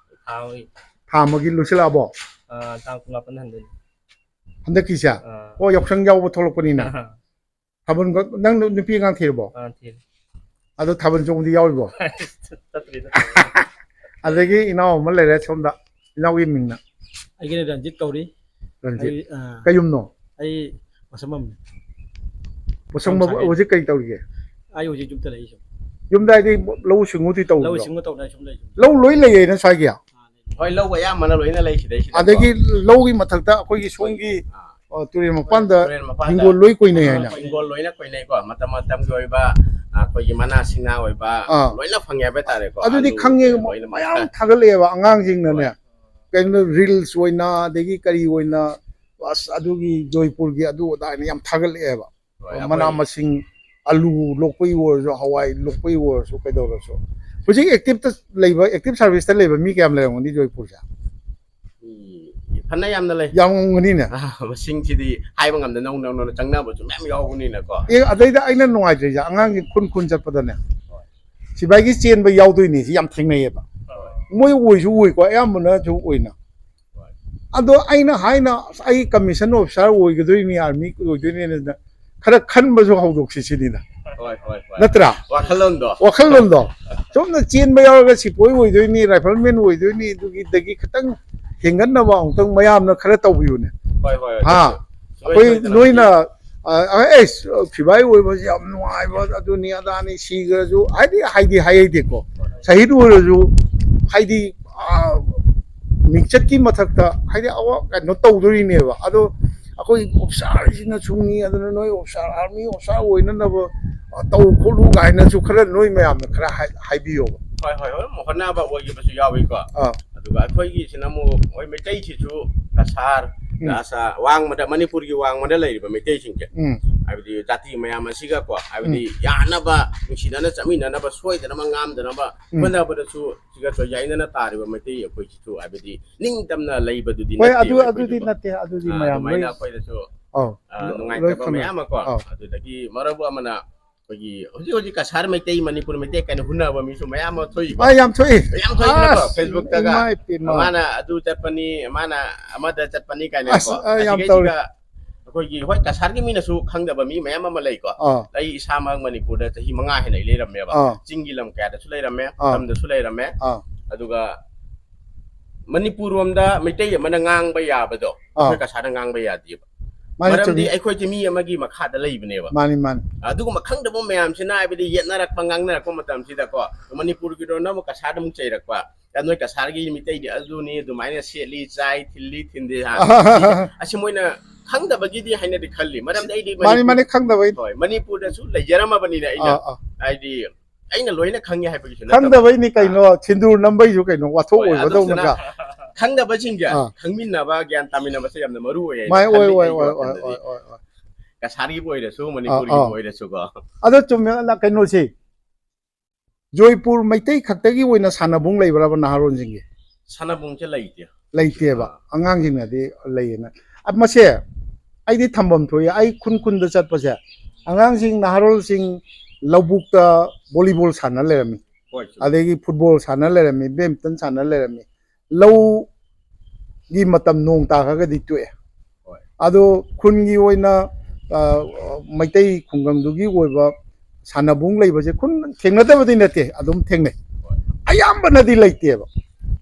ꯊꯥ ꯑꯃꯒꯤ꯫ ꯊꯥ ꯑꯃꯒꯤ ꯂꯣꯏꯁꯤꯜꯂꯛꯑꯕꯣ? ꯑꯥ, ꯇꯥꯡ ꯀꯨꯟꯃꯥꯄꯟ ꯍꯟꯗꯣꯏꯅꯤ꯫ ꯍꯟꯗꯛꯀꯤꯁꯦ? ꯑꯥ꯫ ꯑꯣ, ꯌꯥꯎꯁꯪ ꯌꯥꯎꯕ ꯊꯣꯛꯂꯛꯄꯅꯤꯅ꯫ ꯊꯥꯕꯜ, ꯅꯪ ꯅꯨꯄꯤ ꯑꯉꯥꯡ ꯊꯤꯔꯕꯣ? ꯑꯥ, ꯊꯤꯔꯦ꯫ ꯑꯗꯣ ꯊꯥꯕꯜ ꯆꯣꯡꯕꯗꯤ ꯌꯥꯎꯔꯤꯕꯣ? ꯆꯠꯇ꯭ꯔꯤꯗ꯫ ꯑꯗꯒꯤ ꯏꯅꯥꯎ ꯑꯃ ꯂꯩꯔꯦ ꯁꯣꯝꯗ, ꯏꯅꯥꯎꯒꯤ ꯃꯤꯡꯅ? ꯑꯩꯒꯤꯅ ꯔꯟꯖꯤꯠ ꯀꯧꯔꯤ꯫ ꯔꯟꯖꯤꯠ꯫ ꯑꯩ, ꯑꯥ, ꯀꯩ ꯌꯨꯝꯅꯣ? ꯑꯩ ꯃꯁꯝꯕꯝꯅꯤ꯫ ꯄꯣꯁꯪꯕꯝ ꯁꯥꯒꯩ꯫ ꯍꯧꯖꯤꯛ ꯀꯩ ꯇꯧꯔꯤꯒꯦ? ꯑꯩ ꯍꯧꯖꯤꯛ ꯌꯨꯝꯗ ꯂꯩ ꯁꯨꯝ꯫ ꯌꯨꯝꯗ ꯍꯥꯏꯗꯤ ꯂꯧꯎ ꯁꯤꯡꯎꯗꯤ ꯂꯧ ꯇꯧꯕ꯭ꯔꯣ? ꯁꯤꯡꯎ ꯇꯧꯗꯅ ꯁꯨꯝ ꯂꯩ ꯁꯨꯝ꯫ ꯂꯧ ꯂꯣꯏ ꯂꯩꯌꯦꯅ ꯁ꯭ꯋꯥꯏꯒꯤ? ꯑꯥ, ꯂꯩ꯫ ꯍꯣꯏ, ꯂꯧ ꯑꯌꯥꯝꯕꯅ ꯂꯣꯏꯅ ꯂꯩ ꯁꯤꯗꯩꯁꯤꯗ꯫ ꯑꯗꯒꯤ ꯂꯧꯒꯤ ꯃꯊꯛꯇ ꯑꯩꯈꯣꯏꯒꯤ ꯁꯣꯝꯒꯤ, ꯑꯥ꯫ ꯑ, ꯇꯨꯔꯦꯜ ꯃꯄꯥꯟꯗ ꯇꯨꯔꯦꯜ ꯃꯄꯥꯟꯗ ꯍꯤꯡꯒꯣꯜ ꯂꯣꯏ ꯀꯣꯏꯅꯩ ꯍꯥꯏꯅ꯫ ꯍꯤꯡꯒꯣꯜ ꯂꯣꯏꯅ ꯀꯣꯏꯅꯩꯀꯣ꯫ ꯃꯇꯝ ꯃꯇꯝꯒꯤ ꯑꯣꯏꯕ, ꯑ, ꯑꯩꯈꯣꯏꯒꯤ ꯃꯅꯥ ꯁꯤꯡꯅꯥ ꯑꯣꯏꯕ ꯑꯥ꯫ ꯂꯣꯏꯅ ꯐꯪꯉꯦ ꯍꯥꯏꯕ ꯇꯥꯔꯦꯀꯣ꯫ ꯑꯗꯨꯗꯤ ꯑꯂꯨ ꯈꯪꯉꯦ, ꯂꯣꯏꯅ ꯃꯌꯥꯝ ꯐꯪꯉꯦ꯫ ꯊꯥꯒꯠꯂꯛꯑꯦꯕ ꯑꯉꯥꯡꯁꯤꯡꯅꯅꯦ꯫ ꯀꯩꯅꯣ, ꯔꯤꯜꯁ ꯑꯣꯏꯅ, ꯑꯗꯒꯤ ꯀꯔꯤ ꯑꯣꯏꯅ, ꯑꯁ, ꯑꯗꯨꯒꯤ ꯖꯣꯏꯄꯨꯔꯒꯤ ꯑꯗꯨ ꯑꯗꯥ ꯍꯥꯏꯅ ꯌꯥꯝ ꯊꯥꯒꯠꯂꯛꯑꯦꯕ꯫ ꯍꯣꯏ, ꯑꯩꯈꯣꯏ ꯃꯅꯥ ꯃꯁꯤꯡ, ꯑꯂꯨ ꯂꯣꯛꯄꯒꯤ ꯑꯣꯏꯔꯁꯨ, ꯍꯋꯥꯏ ꯂꯣꯛꯄꯒꯤ ꯑꯣꯏꯔꯁꯨ, ꯀꯩꯗꯧꯔꯁꯨ꯫ ꯍꯧꯖꯤꯛ ꯑꯦꯛꯇꯤꯞꯇ ꯂꯩꯕ, ꯑꯦꯛꯇꯤꯞ ꯁꯥꯔꯚꯤꯁꯇ ꯂꯩꯕ ꯃꯤ ꯀꯌꯥꯝ ꯂꯩꯔꯝꯒꯅꯤ ꯖꯣꯏꯄꯨꯔꯁꯦ? ꯃꯤ ꯐꯅ ꯌꯥꯝꯅ ꯂꯩ꯫ ꯌꯥꯝꯃꯝꯒꯅꯤꯅꯦ꯫ ꯑꯥ, ꯃꯁꯤꯡꯁꯤꯗꯤ ꯍꯥꯏꯕ ꯉꯝꯗ, ꯅꯧ ꯅꯧꯅ ꯆꯪꯅꯕꯁꯨ ꯃꯌꯥꯝ ꯌꯥꯎꯕꯅꯤꯅꯀꯣ꯫ ꯑꯦ, ꯑꯗꯩꯗ ꯑꯩꯅ ꯅꯨꯡꯉꯥꯏꯇ꯭ꯔꯤꯁꯦ, ꯑꯉꯥꯡꯁꯤꯡ ꯈꯨꯟ ꯈꯨꯟ ꯆꯠꯄꯗꯅꯦ, ꯁꯤꯐꯥꯏꯒꯤ ꯆꯦꯟꯕ ꯌꯥꯎꯗꯣꯏꯅꯤ, ꯁꯤ ꯌꯥꯝ ꯊꯦꯡꯅꯩꯌꯦꯕ꯫ ꯃꯣꯏ ꯑꯣꯏꯁꯨ ꯑꯣꯏꯀꯣ, ꯑꯌꯥꯝꯕꯅꯁꯨ ꯑꯣꯏꯅ꯫ ꯑꯗꯣ ꯑꯩꯅ ꯍꯥꯏꯅ, ꯑꯁ, ꯑꯩ ꯀꯃꯤꯁꯟ ꯑꯣꯐꯤꯁꯥꯔ ꯑꯣꯏꯒꯗꯣꯏꯅꯤ, ꯑꯥꯔꯃꯤ ꯑꯣꯏꯗꯣꯏꯅꯤꯅ ꯈꯔ ꯈꯟꯕꯁꯨ ꯍꯧꯗꯣꯛꯁꯤ ꯁꯤꯅꯤꯗ꯫ ꯍꯣꯏ, ꯍꯣꯏ, ꯍꯣꯏ꯫ ꯅꯠꯇ꯭ꯔꯥ? ꯋꯥꯈꯜꯂꯣꯟꯗꯣ꯫ ꯋꯥꯈꯜꯂꯣꯟꯗꯣ꯫ ꯁꯣꯝꯅ ꯆꯦꯟꯕ ꯌꯥꯎꯔꯒ ꯁꯤꯄꯣꯏ ꯑꯣꯏꯗꯣꯏꯅꯤ, ꯔꯥꯏꯐꯜꯃꯦꯟ ꯑꯣꯏꯗꯣꯏꯅꯤ, ꯑꯗꯨꯒꯤꯗꯒꯤ ꯈꯤꯇꯪ ꯍꯦꯟꯒꯠꯅꯕ ꯑꯃꯨꯛꯇꯪ ꯃꯌꯥꯝꯅ ꯈꯔ ꯇꯧꯕꯤꯌꯨꯅꯦ꯫ ꯍꯣꯏ, ꯍꯣꯏ, ꯍꯣꯏ꯫ ꯍꯥ? ꯁꯨꯡꯁꯣꯏ ꯑꯩꯈꯣꯏ ꯁꯣꯏꯗꯅ ꯅꯣꯏꯅ, ꯑ, ꯑ, ꯑꯦ, ꯐꯤꯕꯥꯏ ꯑꯣꯏꯕꯁꯤ ꯌꯥꯝ ꯅꯨꯡꯉꯥꯏꯕ, ꯑꯗꯨꯅꯤ ꯑꯗꯥꯅꯤ, ꯁꯤꯈ꯭ꯔꯁꯨ ꯍꯥꯏꯗꯤ, ꯍꯥꯏꯗꯤ ꯍꯥꯏꯍꯩꯗꯦꯀꯣ꯫ ꯁꯍꯤꯗ ꯑꯣꯏꯔꯁꯨ ꯍꯥꯏꯗꯤ, ꯑ, ꯃꯤꯡꯆꯠꯀꯤ ꯃꯊꯛꯇ ꯍꯥꯏꯗꯤ ꯑꯋꯥ ꯀꯩꯅꯣ ꯇꯧꯗꯣꯔꯤꯅꯦꯕ꯫ ꯑꯗꯣ ꯑꯩꯈꯣꯏ ꯑꯣꯐꯤꯁꯥꯔꯁꯤꯅ ꯁꯨꯡꯉꯤ, ꯑꯗꯨꯅ ꯅꯣꯏ ꯑꯣꯐꯤꯁꯥꯔ, ꯑꯥꯔꯃꯤ ꯑꯣꯐꯤꯁꯥꯔ ꯑꯣꯏꯅꯅꯕ, ꯑ, ꯇꯧ ꯈꯣꯠꯂꯨ ꯀꯥꯏꯅꯁꯨ ꯈꯔ ꯅꯣꯏ ꯃꯌꯥꯝꯅ ꯈꯔ ꯍꯥꯏ-, ꯍꯥꯏꯕꯤꯌꯣꯕ꯫ ꯍꯣꯏ, ꯍꯣꯏ, ꯍꯣꯏ, ꯍꯣꯠꯅꯕ ꯑꯣꯏꯈꯤꯕꯁꯨ ꯌꯥꯎꯏꯀꯣ꯫ ꯑꯥ꯫ ꯑꯗꯨꯒ ꯑꯩꯈꯣꯏꯒꯤꯁꯤꯅ ꯑꯃꯨꯛ ꯃꯣꯏ ꯃꯩꯇꯩꯁꯤꯁꯨ ꯀꯁꯥꯔ, ꯎꯝ꯫ ꯑꯁꯥ, ꯋꯥꯡꯃꯗ, ꯃꯅꯤꯄꯨꯔꯒꯤ ꯋꯥꯡꯃꯗ ꯂꯩꯔꯤꯕ ꯃꯩꯇꯩꯁꯤꯡꯁꯦ, ꯎꯝ꯫ ꯍꯥꯏꯕꯗꯤ ꯖꯥꯇꯤ ꯃꯌꯥꯝ ꯑꯁꯤꯒꯀꯣ, ꯍꯥꯏꯕꯗꯤ ꯎꯝ꯫ ꯌꯥꯅꯕ, ꯅꯨꯡꯁꯤꯅꯅ ꯆꯠꯃꯤꯟꯅꯅꯕ, ꯁꯣꯏꯗꯅꯕ, ꯉꯥꯝꯗꯅꯕ ꯎꯝ꯫ ꯍꯣꯠꯅꯕꯗꯁꯨ ꯁꯤꯒ ꯌꯥꯏꯅꯅ ꯇꯥꯔꯤꯕ ꯃꯩꯇꯩ ꯑꯩꯈꯣꯏꯁꯤꯁꯨ ꯍꯥꯏꯕꯗꯤ ꯅꯤꯡꯇꯝꯅ ꯂꯩꯕꯗꯨꯗꯤ ꯍꯣꯏ, ꯅꯠꯇꯦꯕ ꯑꯗꯨ, ꯑꯗꯨꯗꯤ ꯑꯩꯈꯣꯏꯁꯨꯀꯣ꯫ ꯅꯠꯇꯦ, ꯑꯗꯨꯗꯤ ꯑꯥ, ꯃꯌꯥꯝ ꯑꯗꯨꯃꯥꯏꯅ ꯂꯣꯏ ꯑꯩꯈꯣꯏꯗꯁꯨ, ꯑꯧ, ꯑꯥ, ꯂꯣ-, ꯂꯣꯏ ꯅꯨꯡꯉꯥꯏꯇꯕ ꯈꯪꯅꯩ꯫ ꯃꯌꯥꯝ ꯑꯃꯀꯣ, ꯑꯧ꯫ ꯑꯗꯨꯗꯒꯤ ꯃꯔꯨꯞ ꯑꯃꯅ ꯑꯩꯈꯣꯏꯒꯤ ꯍꯧꯖꯤꯛ ꯍꯧꯖꯤꯛ ꯀꯁꯥꯔ ꯃꯩꯇꯩ, ꯃꯅꯤꯄꯨꯔ ꯃꯩꯇꯩ ꯀꯥꯏꯅ ꯍꯨꯟꯅꯕ ꯃꯤꯁꯨ ꯃꯌꯥꯝ ꯑꯃ ꯊꯣꯛꯏꯀꯣ꯫ ꯑꯥ, ꯌꯥꯝ ꯊꯣꯛꯏ꯫ ꯃꯌꯥꯝ ꯊꯣꯛꯏꯗꯅꯀꯣ, ꯑꯁ, Facebookꯇꯒ꯫ ꯏꯃꯥꯏ ꯄꯦꯝꯃ꯫ ꯃꯥꯅ ꯑꯗꯨ ꯆꯠꯄꯅꯤ, ꯃꯥꯅ ꯑꯃꯗ ꯆꯠꯄꯅꯤ ꯀꯥꯏꯅꯀꯣ꯫ ꯑꯁ, ꯑꯥ, ꯌꯥꯝ ꯑꯁꯤꯒꯩꯁꯤꯒ ꯇꯧꯔꯦ꯫ ꯑꯩꯈꯣꯏꯒꯤ, ꯍꯣꯏ, ꯀꯁꯥꯔꯒꯤ ꯃꯤꯅꯁꯨ ꯈꯪꯗꯕ ꯃꯤ ꯃꯌꯥꯝ ꯑꯃ ꯂꯩꯀꯣ꯫ ꯑꯥ꯫ ꯑꯩ ꯏꯁꯥꯃꯛ ꯃꯅꯤꯄꯨꯔꯗ ꯆꯍꯤ ꯃꯉꯥ ꯍꯦꯟꯅ ꯑꯩ ꯂꯩꯔꯝꯃꯦꯕ꯫ ꯑꯥ꯫ ꯆꯤꯡꯒꯤ ꯂꯝ ꯀꯌꯥꯗꯁꯨ ꯂꯩꯔꯝꯃꯦ, ꯑꯥ꯫ ꯇꯝꯗꯁꯨ ꯂꯩꯔꯝꯃꯦ꯫ ꯑꯥ꯫ ꯑꯗꯨꯒ ꯃꯅꯤꯄꯨꯔ ꯔꯣꯝꯗ ꯃꯩꯇꯩ ꯑꯃꯅ ꯉꯥꯡꯕ ꯌꯥꯕꯗꯣ, ꯑꯥ꯫ ꯑꯩꯈꯣꯏ ꯀꯁꯥꯔꯗ ꯉꯥꯡꯕ ꯌꯥꯗꯦꯕ꯫ ꯃꯥꯅꯤ, ꯃꯔꯝꯗꯤ ꯆꯨꯝꯃꯤ꯫ ꯑꯩꯈꯣꯏꯁꯦ ꯃꯤ ꯑꯃꯒꯤ ꯃꯈꯥꯗ ꯂꯩꯕꯅꯦꯕ꯫ ꯃꯥꯅꯤ, ꯃꯥꯅꯤ꯫ ꯑꯗꯨꯒꯨꯝꯕ ꯈꯪꯗꯕ ꯃꯌꯥꯝꯁꯤꯅ, ꯍꯥꯏꯕꯗꯤ, ꯌꯦꯠꯅꯔꯛꯄ, ꯉꯥꯡꯅꯔꯛꯄ ꯃꯇꯝꯁꯤꯗꯀꯣ, ꯃꯅꯤꯄꯨꯔꯒꯤꯗꯣꯅ ꯑꯃꯨꯛ ꯀꯁꯥꯔꯗ ꯑꯃꯨꯛ ꯆꯩꯔꯛꯄ, "ꯑ, ꯅꯣꯏ ꯀꯁꯥꯔꯒꯤ ꯃꯤꯇꯩꯗꯤ ꯑꯗꯨꯅꯤ, ꯑꯗꯨꯃꯥꯏꯅ ꯁꯦꯠꯂꯤ, ꯆꯥꯏ, ꯊꯤꯜꯂꯤ, ꯊꯤꯟꯗꯦ", ꯍꯥ꯫ ꯑꯁꯤ ꯃꯣꯏꯅ ꯈꯪꯗꯕꯒꯤꯗꯤ ꯍꯥꯏꯅꯗꯤ ꯈꯜꯂꯤ, ꯃꯔꯝꯗꯤ ꯑꯩꯗꯤ ꯃꯥꯅꯤ, ꯃꯅꯤꯄꯨꯔ, ꯃꯥꯅꯤ, ꯈꯪꯗꯕꯩ꯫ ꯍꯣꯏ, ꯃꯅꯤꯄꯨꯔꯗꯁꯨ ꯂꯩꯖꯔꯝꯃꯕꯅꯤꯅ ꯑꯩꯅ, ꯑꯥ, ꯑꯥ꯫ ꯍꯥꯏꯗꯤ, ꯑꯩꯅ ꯂꯣꯏꯅ ꯈꯪꯉꯦ ꯍꯥꯏꯕꯒꯤꯁꯨ ꯅꯠꯇꯕ꯫ ꯈꯪꯗꯕꯩꯅꯤ ꯀꯩꯅꯣ, ꯑꯥ꯫ ꯁꯤꯟꯗꯨꯔ ꯅꯝꯕꯩꯁꯨ ꯀꯩꯅꯣ, ꯋꯥꯊꯣꯛ ꯍꯣꯏ, ꯑꯣꯏꯒꯗꯧ ꯑꯗꯨꯗꯨꯅ ꯅꯠꯇ꯭ꯔꯥ? ꯈꯪꯗꯕꯁꯤꯡꯁꯦ ꯑꯥ꯫ ꯈꯪꯃꯤꯟꯅꯕ, ꯒ꯭ꯌꯥꯟ ꯇꯥꯃꯤꯟꯅꯕꯁꯦ ꯌꯥꯝꯅ ꯃꯔꯨ ꯑꯣꯏꯌꯦꯅ ꯃꯥꯏ ꯑꯣꯏ, ꯈꯜꯂꯤ, ꯑꯣꯏ, ꯑꯩꯒꯤ ꯑꯣꯏ, ꯑꯣꯏ, ꯋꯥꯈꯜꯗꯗꯤ꯫ ꯑꯣꯏ, ꯑꯣꯏ, ꯑꯣꯏ꯫ ꯀꯁꯥꯔꯒꯤꯕꯨ ꯑꯣꯏꯔꯁꯨ, ꯑꯥ, ꯃꯅꯤꯄꯨꯔꯒꯤꯕꯨ ꯑꯥ꯫ ꯑꯣꯏꯔꯁꯨꯀꯣ꯫ ꯑꯗꯣ ꯆꯨꯝꯃꯦ, ꯀꯩꯅꯣꯁꯦ, ꯖꯣꯏꯄꯨꯔ ꯃꯩꯇꯩ ꯈꯛꯇꯒꯤ ꯑꯣꯏꯅ ꯁꯥꯟꯅꯕꯨꯡ ꯂꯩꯕ꯭ꯔꯕ ꯅꯍꯥꯔꯣꯜꯁꯤꯡꯒꯤ? ꯁꯥꯟꯅꯕꯨꯡꯁꯦ ꯂꯩꯇꯦ꯫ ꯂꯩꯇꯦꯕ꯫ ꯑꯥ꯫ ꯑꯉꯥꯡꯁꯤꯡꯅꯗꯤ ꯂꯩꯌꯦꯅ꯫ ꯑ, ꯃꯁꯦ ꯑꯩꯗꯤ ꯊꯝꯐꯝ ꯊꯣꯛꯏ꯫ ꯑꯩ ꯈꯨꯟ ꯈꯨꯟꯗ ꯆꯠꯄꯁꯦ, ꯑꯉꯥꯡꯁꯤꯡ, ꯅꯍꯥꯔꯣꯜꯁꯤꯡ ꯂꯧꯕꯨꯛꯇ ꯚꯣꯂꯤꯕꯣꯜ ꯁꯥꯟꯅ ꯂꯩꯔꯝꯃꯤ꯫ ꯍꯣꯏ, ꯆꯨꯝꯃꯤ꯫ ꯑꯗꯒꯤ ꯐꯨꯠꯕꯣꯜ ꯁꯥꯟꯅ ꯂꯩꯔꯝꯃꯤ, ꯕꯦꯗꯃꯤꯟꯇꯟ ꯁꯥꯟꯅ ꯂꯩꯔꯝꯃꯤ꯫ ꯂꯧꯒꯤ ꯃꯇꯝ ꯅꯣꯡ ꯇꯥꯈ꯭ꯔꯒꯗꯤ ꯇꯣꯛꯑꯦ꯫ ꯍꯣꯏ꯫ ꯑꯗꯣ ꯈꯨꯟꯒꯤ ꯑꯣꯏꯅ, ꯑ, ꯃꯩꯇꯩ ꯈꯨꯡꯒꯪꯗꯨꯒꯤ ꯑꯣꯏꯕ ꯁꯥꯟꯅꯕꯨꯡ ꯂꯩꯕꯁꯦ ꯈꯨꯟ ꯊꯦꯡꯅꯗꯕꯗꯤ ꯅꯠꯇꯦ, ꯑꯗꯨꯝ ꯊꯦꯡꯅꯩ꯫ ꯍꯣꯏ꯫ ꯑꯌꯥꯝꯕꯅꯗꯤ ꯂꯩꯇꯦꯕ꯫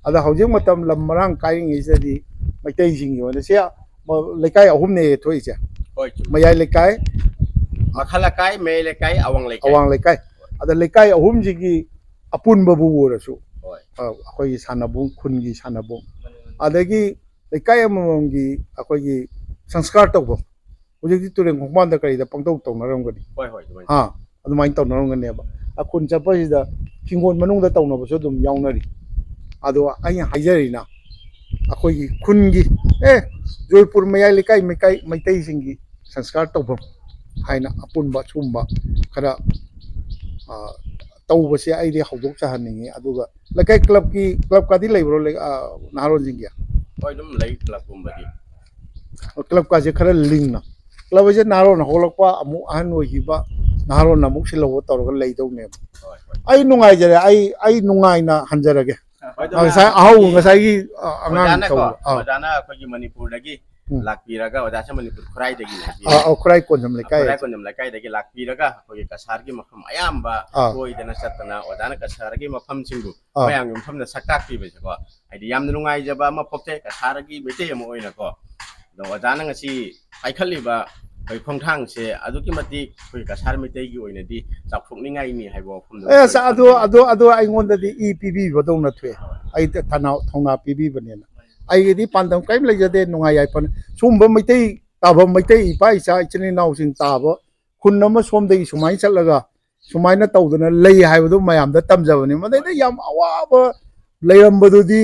ꯑꯗ ꯍꯧꯖꯤꯛ ꯃꯇꯝ ꯂꯝ ꯃꯔꯥꯡ ꯀꯥꯏꯔꯤꯉꯩꯁꯤꯗꯗꯤ ꯃꯩꯇꯩꯁꯤꯡꯒꯤ ꯑꯣꯏꯅ ꯁꯤ ꯂꯩꯀꯥꯏ ꯑꯍꯨꯝꯅꯦ ꯊꯣꯛꯏꯁꯦ꯫ ꯍꯣꯏ, ꯆꯨꯝꯃꯤ꯫ ꯃꯌꯥꯏ ꯂꯩꯀꯥꯏ, ꯃꯈꯥ ꯂꯩꯀꯥꯏ, ꯃꯌꯥꯏ ꯂꯩꯀꯥꯏ, ꯑꯋꯥꯡ ꯂꯩꯀꯥꯏ꯫ ꯑꯋꯥꯡ ꯂꯩꯀꯥꯏ꯫ ꯑꯗ ꯂꯩꯀꯥꯏ ꯑꯍꯨꯝꯁꯤꯒꯤ ꯑꯄꯨꯟꯕꯕꯨ ꯑꯣꯏꯔꯁꯨ, ꯍꯣꯏ꯫ ꯑ, ꯑꯩꯈꯣꯏꯒꯤ ꯁꯥꯟꯅꯕꯨꯡ, ꯈꯨꯟꯒꯤ ꯁꯥꯟꯅꯕꯨꯡ, ꯃꯥꯅꯦ, ꯃꯥꯅꯦ꯫ ꯑꯗꯒꯤ ꯂꯩꯀꯥꯏ ꯑꯃꯃꯝꯒꯤ ꯑꯩꯈꯣꯏꯒꯤ ꯁꯪꯁꯀꯥꯔ ꯇꯧꯐꯝ꯫ ꯍꯧꯖꯤꯛꯇꯤ ꯇꯨꯔꯦꯜ ꯈꯣꯡꯕꯥꯟꯗ ꯀꯔꯤꯗ ꯄꯪꯇꯧ ꯇꯧꯅꯔꯝꯒꯅꯤ꯫ ꯍꯣꯏ, ꯍꯣꯏ, ꯑꯗꯨꯃꯥꯏꯅ꯫ ꯑꯥ, ꯑꯗꯨꯃꯥꯏꯅ ꯇꯧꯅꯔꯝꯒꯅꯦꯕ꯫ ꯑ, ꯈꯨꯟ ꯆꯠꯄꯁꯤꯗ ꯍꯤꯡꯒꯣꯜ ꯃꯅꯨꯡꯗ ꯇꯧꯅꯕꯁꯨ ꯑꯗꯨꯝ ꯌꯥꯎꯅꯔꯤ꯫ ꯑꯗꯣ ꯑꯩꯅ ꯍꯥꯏꯖꯔꯤꯅ, ꯑꯩꯈꯣꯏꯒꯤ ꯈꯨꯟꯒꯤ, ꯑꯦ, ꯖꯣꯏꯄꯨꯔ ꯃꯌꯥꯏ ꯂꯩꯀꯥꯏ, ꯃꯩꯀꯥꯏ ꯃꯩꯇꯩꯁꯤꯡꯒꯤ ꯁꯪꯁꯀꯥꯔ ꯇꯧꯐꯝ ꯍꯥꯏꯅ ꯑꯄꯨꯟꯕ ꯁꯤꯒꯨꯝꯕ ꯈꯔ, ꯑ, ꯇꯧꯕꯁꯦ ꯑꯩꯗꯤ ꯍꯧꯗꯣꯛꯆꯍꯟꯅꯤꯡꯉꯤ꯫ ꯑꯗꯨꯒ ꯂꯩꯀꯥꯏ ꯀ꯭ꯂꯕꯀꯤ, ꯀ꯭ꯂꯕꯀꯗꯤ ꯂꯩꯕ꯭ꯔꯣ, ꯂꯩ-, ꯑ, ꯅꯍꯥꯔꯣꯟꯁꯤꯡꯒꯤ? ꯍꯣꯏ, ꯑꯗꯨꯝ ꯂꯩ, ꯀ꯭ꯂꯕꯀꯨꯝꯕꯗꯤ꯫ ꯀ꯭ꯂꯕꯀꯥꯁꯦ ꯈꯔ ꯂꯤꯡꯅ, ꯀ꯭ꯂꯕ ꯍꯥꯏꯁꯦ ꯅꯍꯥꯔꯣꯟ ꯍꯧꯒꯠꯂꯛꯄ, ꯑꯃꯨꯛ ꯑꯍꯟ ꯑꯣꯏꯈꯤꯕ, ꯅꯍꯥꯔꯣꯟꯅ ꯑꯃꯨꯛ ꯁꯤꯜꯍꯧꯕ ꯇꯧꯔꯒ ꯂꯩꯗꯧꯅꯦꯕ꯫ ꯍꯣꯏ, ꯍꯣꯏ꯫ ꯑꯩ ꯅꯨꯡꯉꯥꯏꯖꯔꯦ, ꯑꯩ, ꯑꯩ ꯅꯨꯡꯉꯥꯏꯅ ꯍꯟꯖꯔꯒꯦ꯫ ꯍꯣꯏ, ꯑꯗꯨꯝ ꯑ, ꯉꯁꯥꯏ ꯑꯍꯧꯕ, ꯉꯁꯥꯏꯒꯤ, ꯑ, ꯑꯉꯥꯡ ꯑꯣꯖꯥꯅꯀꯣ, ꯇꯧꯕ꯫ ꯑꯥ꯫ ꯑꯣꯖꯥꯅ ꯑꯩꯈꯣꯏꯒꯤ ꯃꯅꯤꯄꯨꯔꯗꯒꯤ ꯎꯝ꯫ ꯂꯥꯛꯄꯤꯔꯒ, ꯑꯣꯖꯥꯁꯦ ꯃꯅꯤꯄꯨꯔ ꯈꯨꯔꯥꯏꯗꯒꯤ ꯂꯥꯛꯄꯤꯔꯦ꯫ ꯑꯥ, ꯑꯥ, ꯈꯨꯔꯥꯏ ꯀꯣꯟꯖꯝ ꯂꯩꯀꯥꯏ꯫ ꯈꯨꯔꯥꯏ ꯀꯣꯟꯖꯝ ꯂꯩꯀꯥꯏꯗꯒꯤ ꯂꯥꯛꯄꯤꯔꯒ ꯑꯩꯈꯣꯏꯒꯤ ꯀꯁꯥꯔꯒꯤ ꯃꯐꯝ ꯑꯌꯥꯝꯕ ꯑꯥ꯫ ꯀꯣꯏꯗꯅ ꯆꯠꯇꯅ ꯑꯣꯖꯥꯅ ꯀꯁꯥꯔꯒꯤ ꯃꯐꯝꯁꯤꯡꯕꯨ ꯑꯥ꯫ ꯃꯌꯥꯝꯒꯤ ꯃꯐꯝꯗ ꯁꯛ ꯇꯥꯛꯄꯤꯕꯁꯦꯀꯣ, ꯍꯥꯏꯗꯤ ꯌꯥꯝꯅ ꯅꯨꯡꯉꯥꯏꯖꯕ ꯑꯃ ꯄꯣꯛꯆꯩ ꯀꯁꯥꯔꯒꯤ ꯃꯩꯇꯩ ꯑꯃ ꯑꯣꯏꯅꯀꯣ꯫ ꯑꯗꯣ ꯑꯣꯖꯥꯅ ꯉꯁꯤ ꯄꯥꯏꯈꯠꯂꯤꯕ ꯑꯩꯈꯣꯏ ꯈꯣꯡꯊꯥꯡꯁꯦ ꯑꯗꯨꯛꯀꯤ ꯃꯇꯤꯛ ꯑꯩꯈꯣꯏ ꯀꯁꯥꯔ ꯃꯩꯇꯩꯒꯤ ꯑꯣꯏꯅꯗꯤ ꯆꯥꯎꯊꯣꯛꯅꯤꯡꯉꯥꯏꯅꯤ ꯍꯥꯏꯕ ꯋꯥꯐꯝꯗꯣ ꯑꯦꯁ, ꯑꯩꯈꯣꯏ ꯑꯗꯨ, ꯈꯪꯖꯩ꯫ ꯑꯗꯨ, ꯑꯗꯨ ꯑꯩꯉꯣꯟꯗꯗꯤ ꯏ ꯄꯤꯕꯤꯕꯗꯧꯅ ꯊꯣꯛꯑꯦ꯫ ꯑꯩ ꯊꯅꯥ-, ꯊꯧꯅꯥ ꯄꯤꯕꯤꯕꯅꯦꯅ꯫ ꯑꯩꯒꯤꯗꯤ ꯄꯥꯟꯗꯝ ꯀꯔꯤꯝ ꯂꯩꯖꯗꯦ, ꯅꯨꯡꯉꯥꯏ ꯌꯥꯏꯐꯅ꯫ ꯁꯨꯝꯕ ꯃꯩꯇꯩ ꯇꯥꯐꯝ, ꯃꯩꯇꯩ ꯏꯄꯥ ꯏꯆꯥ, ꯏꯆꯤꯟ ꯏꯅꯥꯎꯁꯤꯡ ꯇꯥꯕ ꯈꯨꯟ ꯑꯃ ꯁꯣꯝꯗꯒꯤ ꯁꯨꯃꯥꯏꯅ ꯆꯠꯂꯒ ꯁꯨꯃꯥꯏꯅ ꯇꯧꯗꯅ ꯂꯩ ꯍꯥꯏꯕꯗꯨ ꯃꯌꯥꯝꯗ ꯇꯝꯖꯕꯅꯤ꯫ ꯃꯗꯩꯗ ꯌꯥꯝ ꯑꯋꯥꯕ ꯂꯩꯔꯝꯕꯗꯨꯗꯤ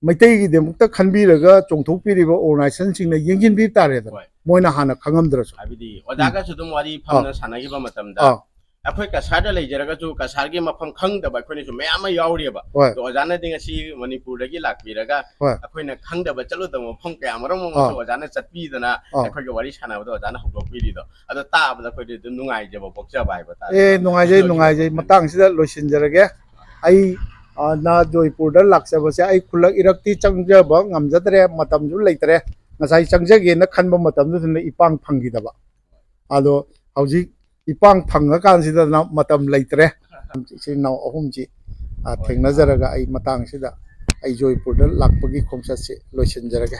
ꯃꯩꯇꯩꯒꯤꯗꯃꯛꯇ ꯈꯟꯕꯤꯔꯒ ꯆꯣꯡꯊꯣꯛꯄꯤꯔꯤꯕ organizationꯁꯤꯡꯅ ꯌꯦꯡꯁꯤꯟꯕꯤ ꯇꯥꯔꯦꯗꯅ, ꯍꯣꯏ꯫ ꯃꯣꯏꯅ ꯍꯥꯟꯅ ꯈꯪꯉꯝꯗ꯭ꯔꯁꯨ꯫ ꯍꯥꯏꯕꯗꯤ ꯑꯣꯖꯥꯒꯁꯨ ꯑꯗꯨꯝ ꯋꯥꯔꯤ ꯐꯝꯅ ꯑꯥ꯫ ꯁꯥꯟꯅꯈꯤꯕ ꯃꯇꯝꯗ ꯑꯥ꯫ ꯑꯩꯈꯣꯏ ꯀꯁꯥꯔꯗ ꯂꯩꯖꯔꯒꯁꯨ ꯀꯁꯥꯔꯒꯤ ꯃꯐꯝ ꯈꯪꯗꯕ ꯑꯩꯈꯣꯏꯅꯁꯨ ꯃꯌꯥꯝ ꯑꯃ ꯌꯥꯎꯔꯤꯑꯕ꯫ ꯍꯣꯏ꯫ ꯑꯗꯣ ꯑꯣꯖꯥꯅꯗꯤ ꯉꯁꯤ ꯃꯅꯤꯄꯨꯔꯗꯒꯤ ꯂꯥꯛꯄꯤꯔꯒ ꯍꯣꯏ꯫ ꯑꯩꯈꯣꯏꯅ ꯈꯪꯗꯕ ꯆꯠꯂꯨꯗꯕ ꯃꯐꯝ ꯀꯌꯥ ꯃꯔꯨꯝ ꯑꯃꯁꯨ ꯑꯥ꯫ ꯑꯣꯖꯥꯅ ꯆꯠꯄꯤꯗꯅ ꯑꯥ꯫ ꯑꯩꯈꯣꯏꯒ ꯋꯥꯔꯤ ꯁꯥꯟꯅꯕꯗꯣ ꯑꯣꯖꯥꯅ ꯍꯧꯗꯣꯛꯄꯤꯔꯤꯗꯣ, ꯑꯗꯣ ꯇꯥꯕꯗ ꯑꯩꯈꯣꯏꯗꯤ ꯑꯗꯨꯝ ꯅꯨꯡꯉꯥꯏꯖꯕ ꯄꯣꯛꯆꯕ ꯍꯥꯏꯕ ꯇꯥꯔꯦ꯫ ꯑꯦ, ꯅꯨꯡꯉꯥꯏꯖꯩ, ꯑꯗꯨꯒꯤ ꯅꯨꯡꯉꯥꯏꯖꯩ꯫ ꯃꯇꯥꯡꯁꯤꯗ ꯂꯣꯏꯁꯤꯟꯖꯔꯒꯦ꯫ ꯑꯩ, ꯑ, ꯅ ꯖꯣꯏꯄꯨꯔꯗ ꯂꯥꯛꯆꯕꯁꯦ ꯑꯩ ꯈꯨꯜꯂꯛ ꯏꯔꯛꯇꯤ ꯆꯪꯖꯕ ꯉꯝꯖꯗ꯭ꯔꯦ, ꯃꯇꯝꯁꯨ ꯂꯩꯇ꯭ꯔꯦ꯫ ꯉꯁꯥꯏ ꯆꯪꯖꯒꯦꯅ ꯈꯟꯕ ꯃꯇꯝꯗꯨꯗꯅ ꯏꯄꯥꯡ ꯐꯪꯈꯤꯗꯕ꯫ ꯑꯗꯣ ꯍꯧꯖꯤꯛ ꯏꯄꯥꯡ ꯐꯪꯉꯀꯥꯟꯁꯤꯗꯅ ꯃꯇꯝ ꯂꯩꯇ꯭ꯔꯦ꯫ ꯏꯆꯤꯜ ꯏꯅꯥꯎ ꯑꯍꯨꯝꯁꯤ, ꯑ, ꯍꯣꯏ꯫ ꯊꯦꯡꯅꯖꯔꯒ ꯑꯩ ꯃꯇꯥꯡꯁꯤꯗ ꯑꯩ ꯖꯣꯏꯄꯨꯔꯗ ꯂꯥꯛꯄꯒꯤ ꯈꯣꯡꯆꯠꯁꯤ ꯂꯣꯏꯁꯤꯟꯖꯔꯒꯦ꯫